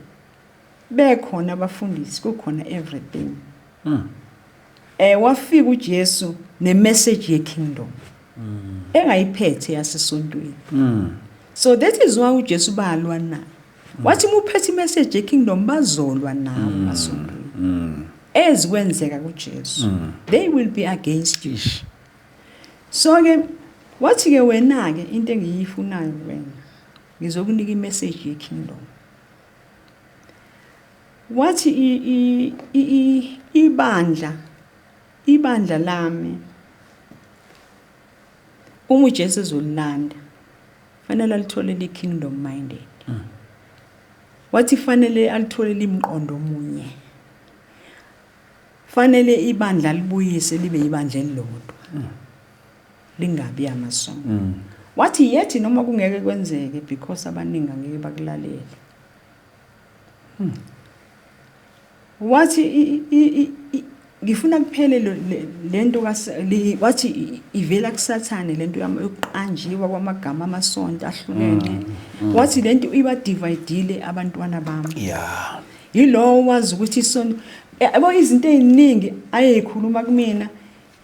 bekhona abafundisi, kukhona everything. Wafika uJesu nemessage yekingdom engayiphethe yasesontweni. So that is why uJesu balwa naye, wathi uma uphethe imessage yekingdom bazolwa nawe masontweni. Ezikwenzeka kuJesu, they will be against you. Ish. So ke wathi ke wena ke into engiyifunayo wena, ngizokunika imessage yekingdom. Wathi ibandla lami uma uJesu ezolilanda fanele alithole li kingdom minded. Wathi fanele alithole limqondo omunye, fanele ibandla libuyise libe ibandla elilodwa, lingabi amasonto. Wathi yethi noma kungeke kwenzeke because abaningi angeke bakulalele. Wathi ngifuna kuphele lento, wathi ivela kuSathane lento yokuqanjiwa kwamagama amasonto ahlukene. Wathi lento iba dividile abantwana bami. Yilowo wazi ukuthi isonto, yabo, izinto eziningi ayeyikhuluma kumina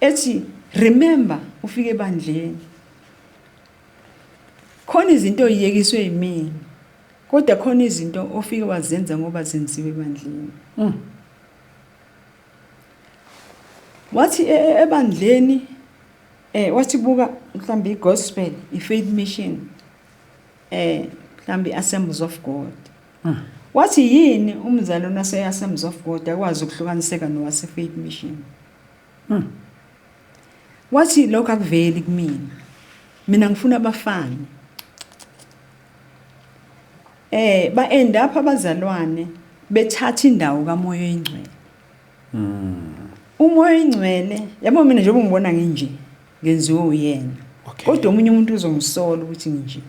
ethi remember ufike ebandleni khona izinto oyiyekiswe yimina, kodwa khona izinto ofike wazenza ngoba zenziwe ebandleni. Wathi ebandleni, wathi buka mhlawumbe igospel, i-Faith Mission, mhlawumbe i-Assemblies of God. Wathi yini umzalwane wase-Assemblies of God akwazi ukuhlukaniseka nowase-Faith Mission? Wathi lokho akuveli kumina, mina ngifuna abafane. Ba end up abazalwane bethatha indawo kaMoya oyiNgcwele. UMoya oyiNgcwele, yabo, mina njengoba ngibona nginje, ngenziwe uyena. Kodwa omunye umuntu uzongisola ukuthi nginje.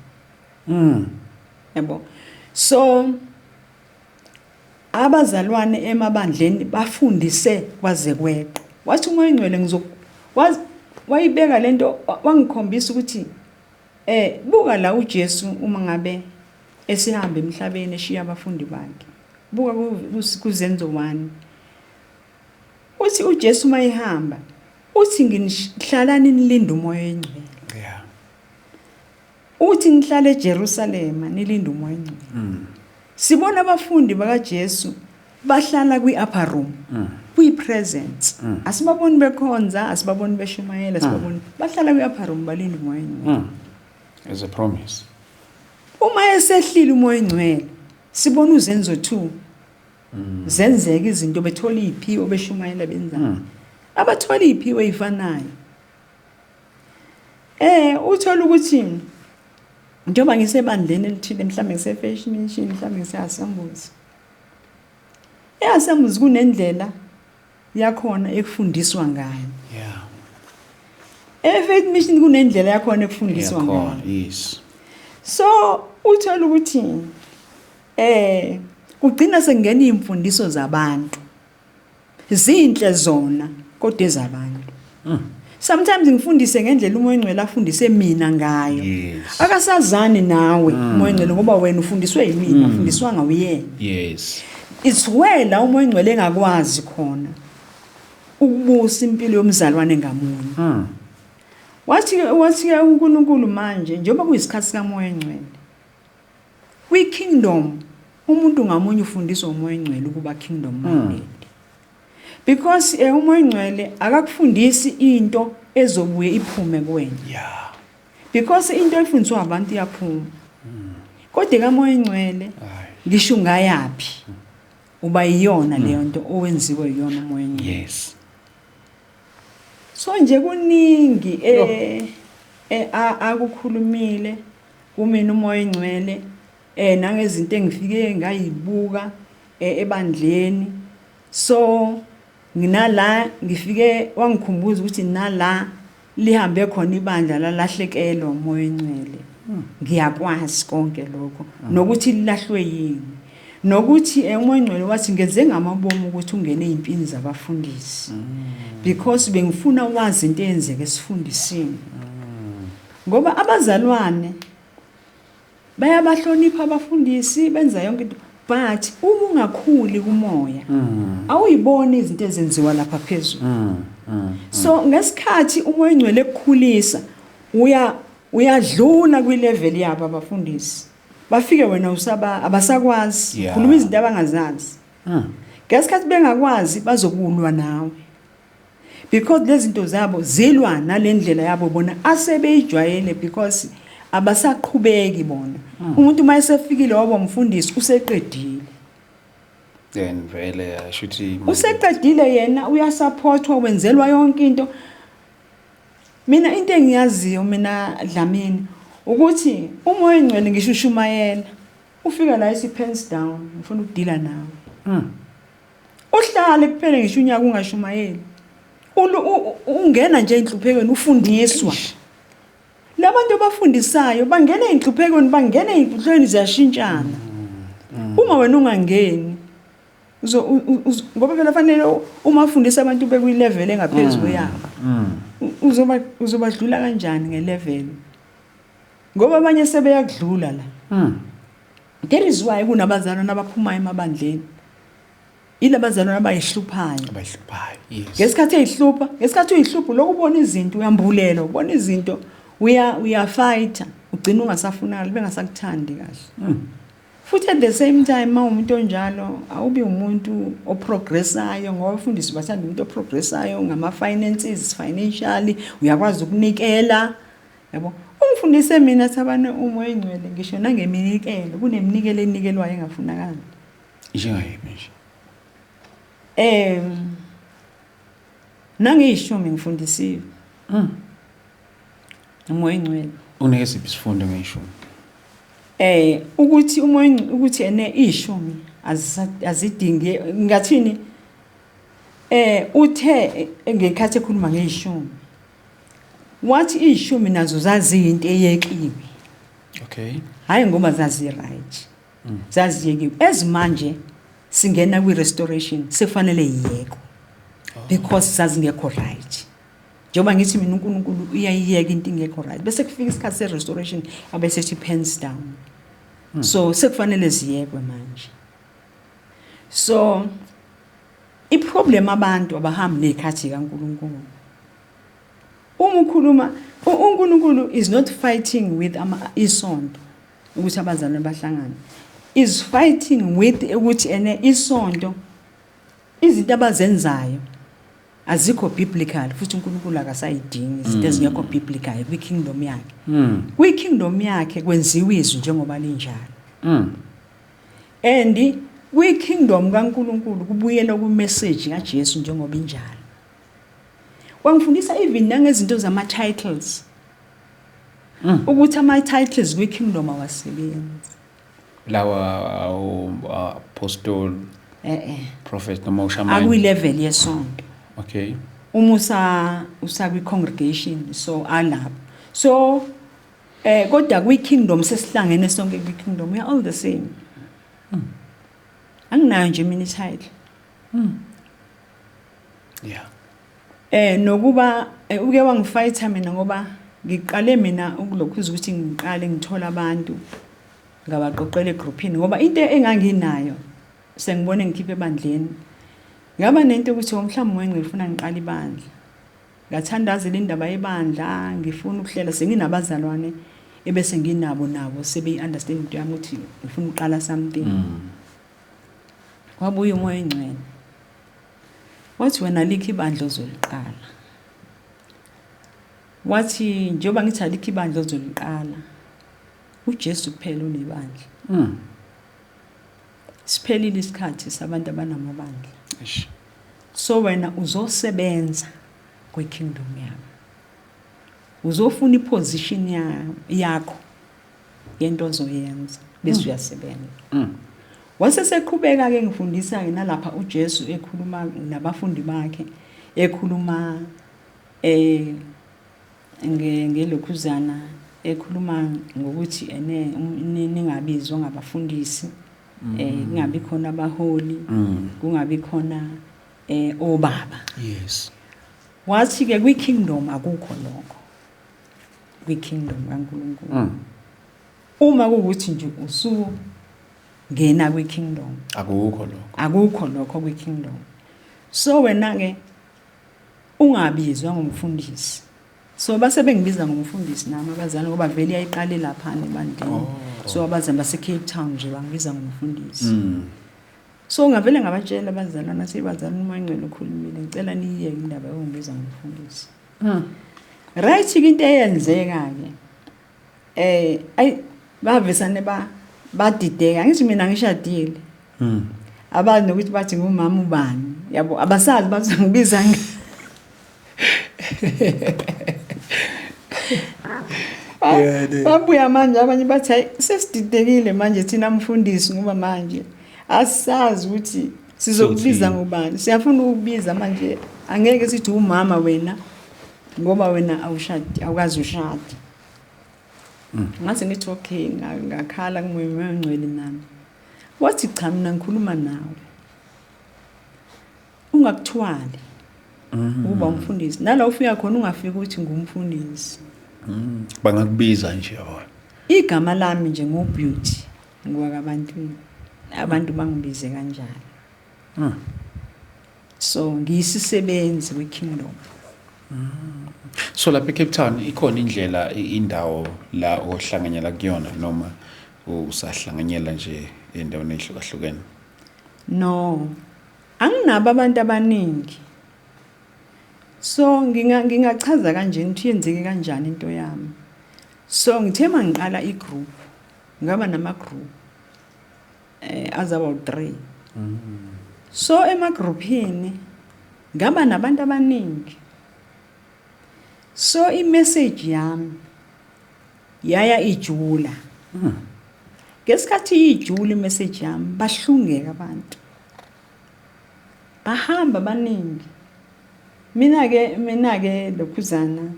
Yabo, so abazalwane emabandleni bafundise kwaze kweqa. Wathi uMoya oyiNgcwele wayibeka lento, wangikhombisa ukuthi buka la uJesu uma ngabe esihamba emhlabeni eshiya abafundi bakhe, buka kuZenzo 1, uthi uJesu mayehamba uthi nginihlalani nilinde uMoya oyiNgcwele. Uthi nihlale eJerusalema nilinde uMoya oyiNgcwele. Sibona abafundi bakaJesu bahlala kwi-upper room, kwi-presence. Asibaboni bekhonza, asibaboni beshumayela, sibaboni bahlala kwi-upper room balinde uMoya oyiNgcwele. As a promise. Uma esehlile uMoya oyiNgcwele, sibona uZenzo 2 zenzeka izinto, bethola iy'phiwo, beshumayela, benzani. Abathola iy'phiwo ey'fanayo. Uthola ukuthi njengoba ngisebandleni elithile, mhlawumbe ngise-Faith Mission, mhlawumbe ngise-Assemblies, e-Assemblies kunendlela yakhona ekufundiswa ngayo. E-Faith Mission kunendlela yakhona ekufundiswa Yakhona, ngayo. So uthola ukuthi kugcina sekungena iy'mfundiso zabantu, zinhle zona kodwa ezabantu. Sometimes ngifundise ngendlela uMoya oNgcwele afundise mina ngayo. Akasazani nawe uMoya oNgcwele ngoba wena ufundiswe yimina, ufundiswanga uyena. It's where la uMoya oNgcwele engakwazi khona ukubusa impilo yomzalwane ngamunye. Wathi ke uNkulunkulu manje njengoba kuyisikhathi sikaMoya oNgcwele, kwi-kingdom umuntu ngamunye ufundiswa uMoya oNgcwele ukuba kingdom minded. Because uMoya oNgcwele akakufundisi into ezobuye iphume kuwena. Because into efundiswa abantu iyaphuma. Kodwa kaMoya oNgcwele ngisho ungayapi uba yiyona leyo nto owenziwe yiyona uMoya oNgcwele. So nje kuningi. Akukhulumile kumina uMoya oNgcwele, nangezinto engifike ngayibuka ebandleni. So nginala ngifike wangikhumbuza ukuthi nala lihambe khona ibandla lalahlekelwa uMoya oNgcwele. Ngiyakwazi konke lokho, nokuthi lilahlwe yini, nokuthi uMoya oNgcwele wathi ngenze ngamabomu ukuthi ungene ezimpini zabafundisi, because bengifuna wazi into eyenzeka esifundisini, ngoba abazalwane bayabahlonipha abafundisi, benza yonke into, but uma ungakhuli kumoya awuyiboni izinto ezenziwa lapha phezulu. So ngesikhathi uMoya oNgcwele ekukhulisa, uyadlula kwilevel yabo abafundisi, bafike wena usaba abasakwazi khuluma izinto abangazazi. Ngesikhathi bengakwazi, bazokulwa nawe, because lezi zinto zabo zilwa nalendlela yabo bona asebeyijwayele, because abasaqhubeki bona. Umuntu uma esefikile waba umfundisi, useqedile. Then vele ashuthi Useqedile yena, uyasupportwa, wenzelwa yonke into. Mina into engiyaziyo mina Dlamini ukuthi uMoya oNgcwele, ngisho ushumayela, ufika la isi pens down, ngifuna ukudila nawe. Uhlale kuphele ngisho unyaka ungashumayeli. Ungena nje enhluphekweni, ufundiswa. Labantu abafundisayo bangena enhluphekweni, bangena enhluphekweni, ziyashintshana. Uma wena ungangeni uzo ngoba phela fanele uma ufundisa abantu bekwi-level engaphezulu kweyabo. Uzobadlula kanjani ngelevel? Ngoba abanye sebeyakudlula la. That is why kunabazalwane abaphumayo emabandleni. Yilabazalwane abayihluphayo. Abayihluphayo, yes. Ngesikhathi eyihlupha, ngesikhathi uyihlupha lokhu ubona izinto, uyambulela, ubona izinto, uyafighter, ugcina ungasafunakali, bengasakuthandi kahle. Futhi at the same time, uma umuntu onjalo, awubi umuntu oprogressayo, ngoba abafundisi bathanda umuntu oprogressayo ngama-finances, financially, uyakwazi ukunikela. Yabo. Ungifundise mina Thabane uMoya oNgcwele ngisho nangeminikelo, kuneminikelo enikelwayo engafunakali. Njengayiphi nje? Nangeyishumi ngifundisiwe. UMoya oNgcwele. Unike siphi isifundo ngeyishumi? Ukuthi uMoya ukuthi ene ishumi azidingi, ngathini, uthe ngekhathi ekhuluma ngeyishumi, wathi ishumi nazo zaziyinto eyekiwe. Hayi ngoba zazi right. Zaziyekiwe. Ezimanje singena kwi restoration, sekufanele yiyekwe. Because zazingekho right. Njengoba ngithi mina uNkulunkulu uyayiyeka into ingekho right. Bese kufika isikhathi se restoration, abese ethi pens down. So sekufanele ziyekwe manje. So iproblem, abantu abahambi nezikhathi kaNkulunkulu. Uma ukhuluma uNkulunkulu is not fighting with ama isonto ukuthi abazalwane bahlangane. Is fighting with ukuthi ene isonto izinto abazenzayo azikho biblical, futhi uNkulunkulu akasayidingi izinto ezingekho biblical kwi-kingdom yakhe. Kwi-kingdom yakhe kwenziwa izwi njengoba linjalo. And kwi-kingdom kaNkulunkulu kubuyela ku-message kaJesu njengoba injalo. Wangifundisa even nangezinto zama-titles. Ukuthi ama-titles kwi-kingdom awasebenzi. Lawa awu apostle, prophet noma ushamani. Akwi-level yesonto. Uma usa kwi-congregation, so alapho. So kodwa kwi-kingdom sesihlangene sonke kwi-kingdom, we are all the same. Anginayo nje mina i-title. Nokuba uke wangifighta mina, ngoba ngiqale mina ukulokhuza ukuthi ngiqale ngithola abantu ngabaqoqela egroupini, ngoba into enganginayo sengibone ngikhiphe ebandleni, ngaba nento ukuthi mhlawumbe ngifuna ngifuna ngiqale ibandla, ngathandazela indaba yebandla, ngifuna ukuhlela, senginabazalwane ebese nginabo nabo sebeyi-understand into yami ukuthi ngifuna ukuqala something. Wabuya uMoya oNgcwele wathi, "Wena alikho ibandla ozoliqala." Wathi njengoba ngithi alikho ibandla ozoliqala, uJesu kuphela unebandla. Siphelile isikhathi sabantu abanamabandla. Eish. So wena uzosebenza kwi-kingdom yami. Uzofuna iposition yakho yento ozoyenza bese uyasebenza. Wase seqhubeka ke ngifundisa ke nalapha uJesu ekhuluma nabafundi bakhe, ekhuluma ngelokhuzana, ekhuluma ngokuthi ene ningabizwa ngabafundisi, kungabi khona abaholi, kungabi khona obaba. Wathi ke kwi-kingdom akukho lokho, kwi-kingdom kaNkulunkulu. Uma kuwukuthi nje usungena kwi-kingdom, akukho lokho, akukho lokho kwi-kingdom. So wena ke ungabizwa ngomfundisi. So base bengibiza ngomfundisi nami abazali, ngoba vele yayiqale lapha ebandleni. So abazali base Cape Town nje bangibiza ngomfundisi. So ngavele ngabatshela abazalwana, nasebazali uma ngcela ukhulumile, ngicela niyiyeke indaba yokungibiza ngomfundisi. Right, ke into eyenzeka ke, ay bavesane badideka, ngithi mina ngishadile. Abazi nokuthi bathi ngumama ubani, yabo, abasazi bathi ngibiza. Babuya manje abanye bathi, hayi, sesididekile manje thina mfundisi, ngoba manje asazi ukuthi sizokubiza ngubani. Siyafuna ukukubiza manje, angeke sithi umama wena, ngoba wena awushadi, awukazi ushadi. Ngase ngithi okay, ngakhala kuMoya oNgcwele nami. Wathi cha, mina ngikhuluma nawe, ungakuthwali ukuba umfundisi, nala ufika khona ungafika ukuthi ngumfundisi. Bangakubiza nje yabo. Igama lami nje nguBeauty ngowakabantwini, abantu bangibize kanjalo. So ngiyisisebenzi kwi-kingdom. So lapha eCape Town ikhona indlela, indawo la ohlanganyela kuyona, noma usahlanganyela nje endaweni ehlukahlukene? No, anginabo abantu abaningi. So ngingachaza kanje ukuthi yenzeke kanjani into yami. So ngithe mangiqala igroup, ngaba nama group azaba u3. So emagrouphini ngaba nabantu abaningi. So imessage yami yaya ijula. Ngesikhathi ijula imessage yami, bahlungeka abantu. Bahamba abaningi. Mina ke lokhuzana,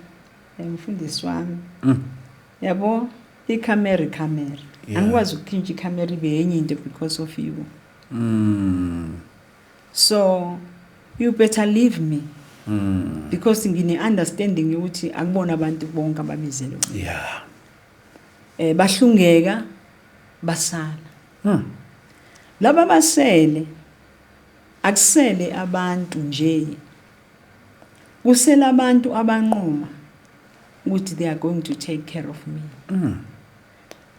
mfundisi wami. Yabo, ikhamera ikhamera. Angikwazi ukushintsha ikhamera ibe enye into because of you. So you better leave me. Because ngine understanding yokuthi akubona abantu bonke ababizelwe. Bahlungeka basala. Laba basele, akusele abantu nje. Kusele abantu abanquma ukuthi they are going to take care of me.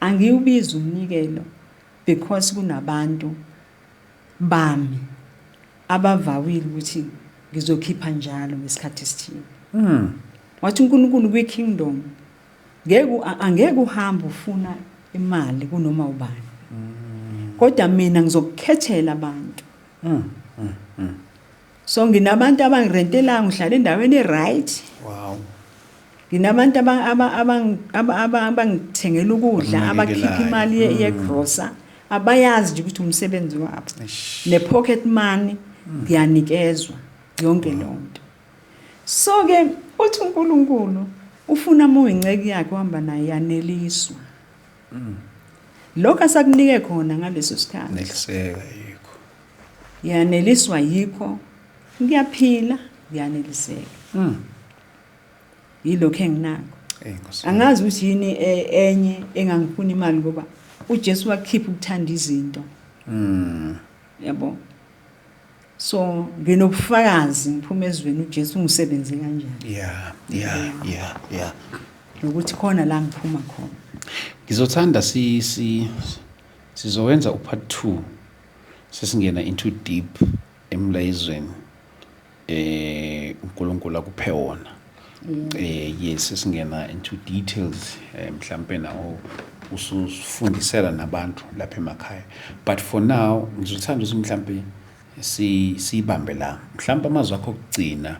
Angiwubiza umnikelo because kunabantu bami abavawile ukuthi ngizokhipha njalo ngesikhathi esithile. Wathi uNkulunkulu kwi-kingdom ngeke angeke uhambe ufuna imali kunoma ubani. Kodwa mina ngizokukhethela abantu. So nginabantu abangirentelayo, ngihlala endaweni e-right. Nginabantu abangithengela ukudla, abakhipha imali yegrosa, abayazi nje ukuthi umsebenzi wabo. Ne-pocket money ngiyanikezwa yonke leyo nto. So ke uthi uNkulunkulu ufuna uma uyinceki yakhe uhamba naye yaneliswa. Lokho asakunike khona ngaleso sikhathi. Neliseka yikho. Yaneliswa yikho, ngiyaphila, ngiyaneliseka. Yilokho enginakho. Nkosi. Angazi ukuthi yini enye engangifuna imali, ngoba uJesu wakhipha ukuthanda izinto. Yabo. So nginobufakazi, ngiphuma ezweni, uJesu ungisebenze kanjani. Nokuthi khona la ngiphuma khona. Ngizothanda si si sizowenza upart 2, sesingena into deep emlayezweni uNkulunkulu akuphe wona. Yes, sesingena into details, mhlambe nawo usufundisela nabantu lapha emakhaya, but for now ngizothanda ukuthi mhlambe si sibambe la. Mhlambe amazwi akho okugcina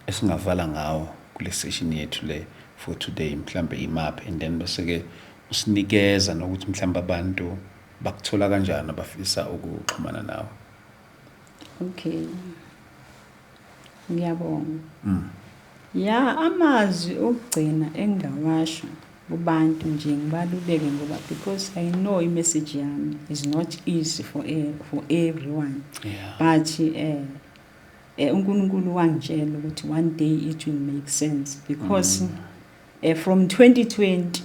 esingavala ngawo. Kule session yethu le for today, mhlambe imaphi, and then bese ke usinikeza nokuthi mhlambe abantu bakuthola kanjani abafisa ukuxhumana nawe. Okay, ngiyabonga. Ya, amazwi okugcina engingawasho kubantu nje, ngibaluleke ngoba because I know i-message yami is not easy for everyone, but uNkulunkulu wangitshela ukuthi one day it will make sense because from 2020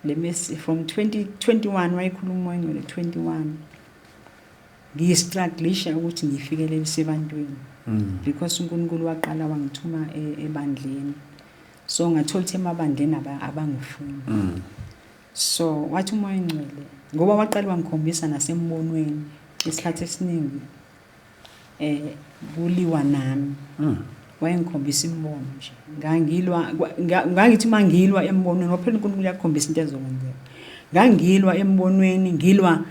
le message, from 2021 wayikhuluma uMoya 21, ngiyistrugglisha ukuthi ngifikelele ebantwini because uNkulunkulu waqala wangithuma ebandleni, so ngathola ukuthi emabandleni abangifuni. So wathi uMoya oNgcwele, ngoba waqala wangikhombisa nasembonweni, isikhathi esiningi kuliwa nami. Wayengikhombisa imibono nje, ngangilwa, ngangithi mangilwa embonweni, ngoba phela uNkulunkulu uyakukhombisa into ezokwenzeka. Ngangilwa embonweni, ngilwa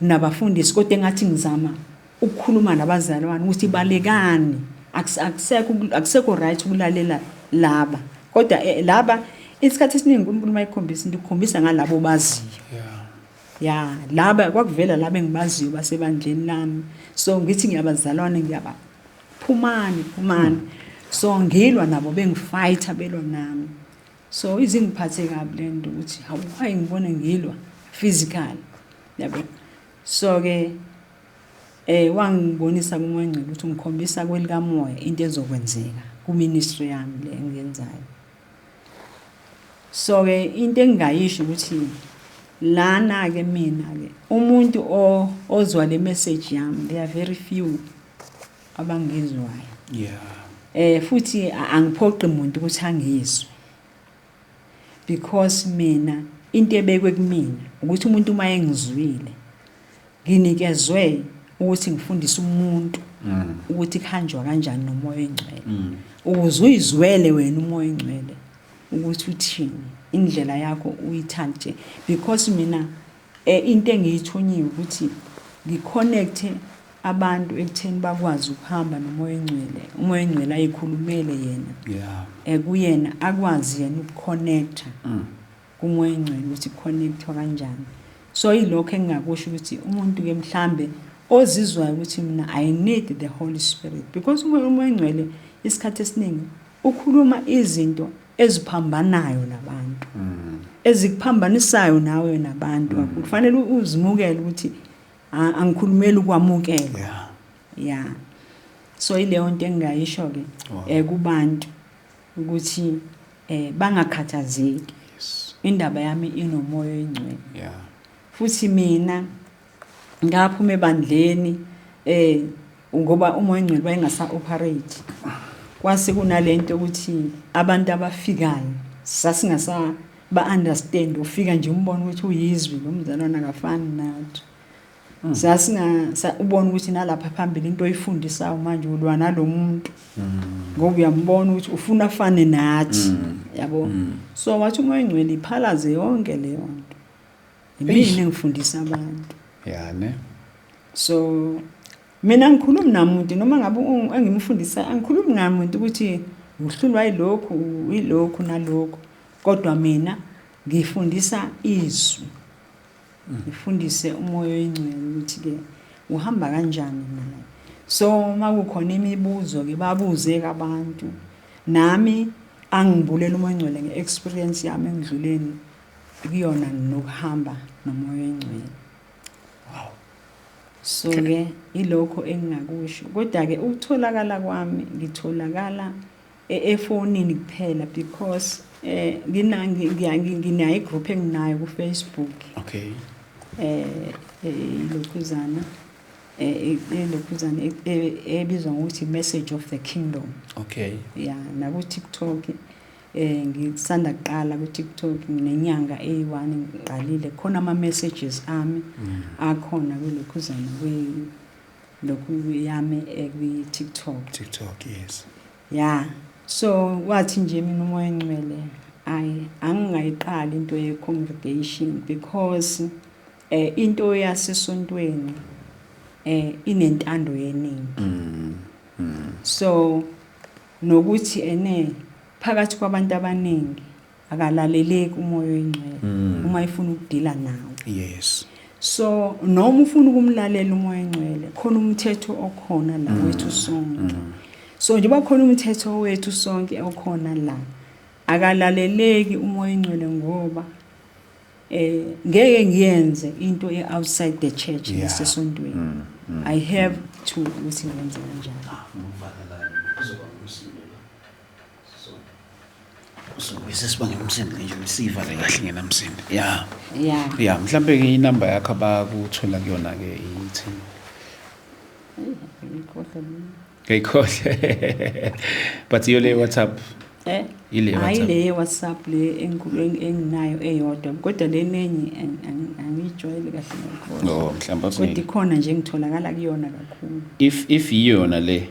nabafundisi, kodwa engathi ngizama ukukhuluma nabazalwane ukuthi balekani, akusekho right ukulalela laba, kodwa laba isikhathi esiningi uNkulunkulu mayikhombisa into ukukhombisa ngalabo baziyo. Ya, laba kwakuvela laba engibaziyo basebandleni lami, so ngithi ngiyabazalwane, ngiyaba phumani, phumani. So ngilwa nabo, bengifighter, belwa nami, so izingiphathe kabi le nto ukuthi hawu, why ngibone ngilwa physical, yabo. So ke wangibonisa kuMoya Ngcwele ukuthi ngikhombisa kwelikamoya into ezokwenzeka ku ministry yami le engiyenzayo. So ke into engingayisho ukuthi lana ke mina ke umuntu ozwa le message yami, there are very few abangizwayo. Futhi angiphoqi umuntu ukuthi angizwe because mina into ebekwe kumina ukuthi umuntu uma engizwile, nginikezwe ukuthi ngifundise umuntu ukuthi kuhanjwa kanjani noMoya oNgcwele, ukuze uyizwele wena uMoya oNgcwele ukuthi uthini, indlela yakho uyithande, because mina into engiyithunyiwe ukuthi ngiconnecte abantu ekutheni bakwazi ukuhamba noMoya oNgcwele, uMoya oNgcwele ayikhulumele yena kuyena, akwazi yena ukuconnecta kuMoya oNgcwele ukuthi connectwa kanjani. So yilokho engingakusho ukuthi umuntu ke mhlambe ozizwayo ukuthi mina I need the Holy Spirit, because uMoya oNgcwele isikhathi esiningi ukhuluma izinto eziphambanayo nabantu, ezikuphambanisayo nawe nabantu kakhulu. Kufanele uzimukele ukuthi angikhulumeli ukwamukela. Yeah, so ileyo nto engingayisho ke kubantu ukuthi bangakhathazeki. Indaba yami inoMoya oNgcwele. Futhi mina ngaphuma ebandleni ngoba uMoya oNgcwele wayengasa operate, kwase kunalento ukuthi abantu abafikayo sasingasa ba understand. Ufika nje umbona ukuthi uyizwi lo mzalwane, akafani nathi. Sasinga ubona ukuthi nalapha phambili into oyifundisayo manje ulwa nalomuntu ngoba uyambona ukuthi ufuna afane nathi, yabo. So wathi uMoya oNgcwele iphalaze yonke leyo nto, imina engifundisa abantu. Yeah, ne. So mina ngikhulumi namuntu noma ngabe engimfundisa, angikhulumi namuntu ukuthi uhlulwa yilokhu, yilokhu nalokhu, kodwa mina ngifundisa izwi, ngifundise uMoya oNgcwele ukuthi ke uhamba kanjani naye. So makukhona imibuzo ke babuze abantu, nami angibulela uMoya oNgcwele nge-experience yami engidluleni kuyona nokuhamba noMoya oNgcwele. So ke ilokho engingakusho, kodwa ke ukutholakala kwami, ngitholakala efonini kuphela because nginayo igroup enginayo ku Facebook. Ilokhuzana ebizwa ngokuthi Message of the Kingdom. Yeah, naku TikTok ngisanda kuqala ku TikTok, nginenyanga eyi-1 ngiqalile khona, ama messages ami akhona kulokhuzana kwi lokhu yami kwi TikTok. TikTok, yes. Yeah, so wathi nje mina uMoya oNgcwele ayi angingayiqali into ye congregation because into yasesontweni inentando yeningi. So nokuthi ene phakathi Phakathi kwabantu abaningi akalaleleki uMoya oyiNgcwele uma efuna ukudila nawe. So noma ufuna ukumlalela uMoya oyiNgcwele, khona umthetho okhona la wethu sonke. So njengoba khona umthetho wethu sonke okhona la, akalaleleki uMoya oyiNgcwele ngoba ngeke ngiyenze into e-outside the church nesesontweni. I have to ukuthi ngenze kanjalo. Kuzoba umsindo la. So uzobe sibangela umsindo nje, sivale kahle ngenamsindo. Yeah. Yeah. Yeah, mhlambe ke inamba yakho abakuthola kuyona ke ithi? Ngikhohlwa mina. Ngiyikhohle. But iyo le WhatsApp? Eh? Ile Hayi, WhatsApp. Le WhatsApp le enkulu enginayo eyodwa, kodwa le nenye angiyijwayele kahle, ngiyikhohlwa. Oh, mhlawumbe Kodwa uthi ikhona nje ngitholakala kuyona kakhulu. If iyona le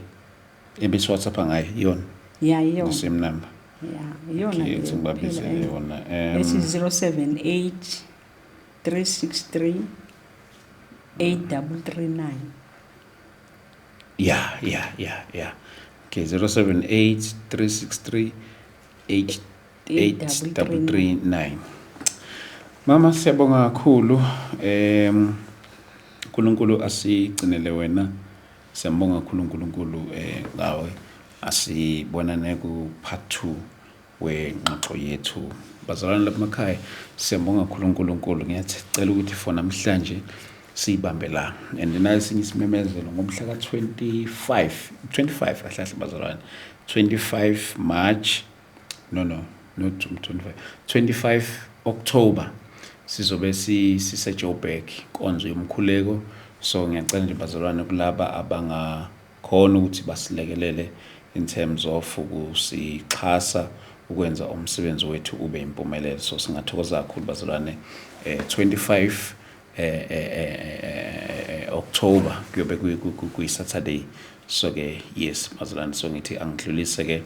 ebese WhatsApp ngayo, iyona? Ya, iyona. The same number. Ya, iyona Okay, leyo uthi ngibabizele kuphela, yona. Ethi 078 363 8339. Yeah. Okay, 078 363 8 8339. Mama, siyabonga kakhulu. uNkulunkulu asigcinele wena. Siyambonga kakhulu uNkulunkulu ngawe. Asibonane ku part 2 wengxoxo yethu. Bazalwane lapha emakhaya, siyambonga kakhulu uNkulunkulu. Ngiyacela ukuthi for namhlanje siyibambe la. And nayo esinye isimemezelo ngomhla ka-25, 25 kahle kahle bazalwane, 25 March, no, not 25, 25 October sizobe sise Joburg, inkonzo yomkhuleko. So ngiyacela nje bazalwane, kulaba abangakhona ukuthi basilekelele in terms of ukusixhasa ukwenza umsebenzi wethu ube impumelelo, so singathokoza kakhulu bazalwane. 25 October kuyobe kuyi Saturday. So ke yes bazalwane, so ngithi angidlulise ke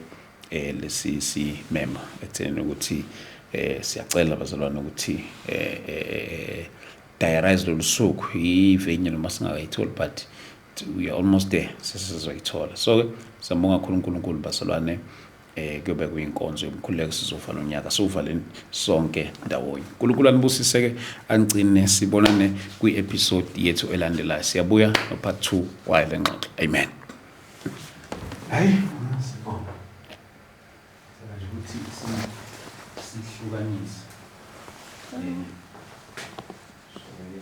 lesi simemo ekutheni ukuthi siyacela bazalwane ukuthi diarize lolu suku, i-venue noma singakayitholi, but we are almost there, sesizoyithola. So ke siyambonga kakhulu uNkulunkulu bazalwane. Kuyobe kuyinkonzo yomkhuleko, sizovala unyaka, siwuvaleni sonke ndawonye. uNkulunkulu anibusise ke, angcine, sibonane kwi-episode yethu elandelayo. Siyabuya no part 2 wayo le ngxoxo. Amen. Hayi, sibonga nje ukuthi sihlukanise.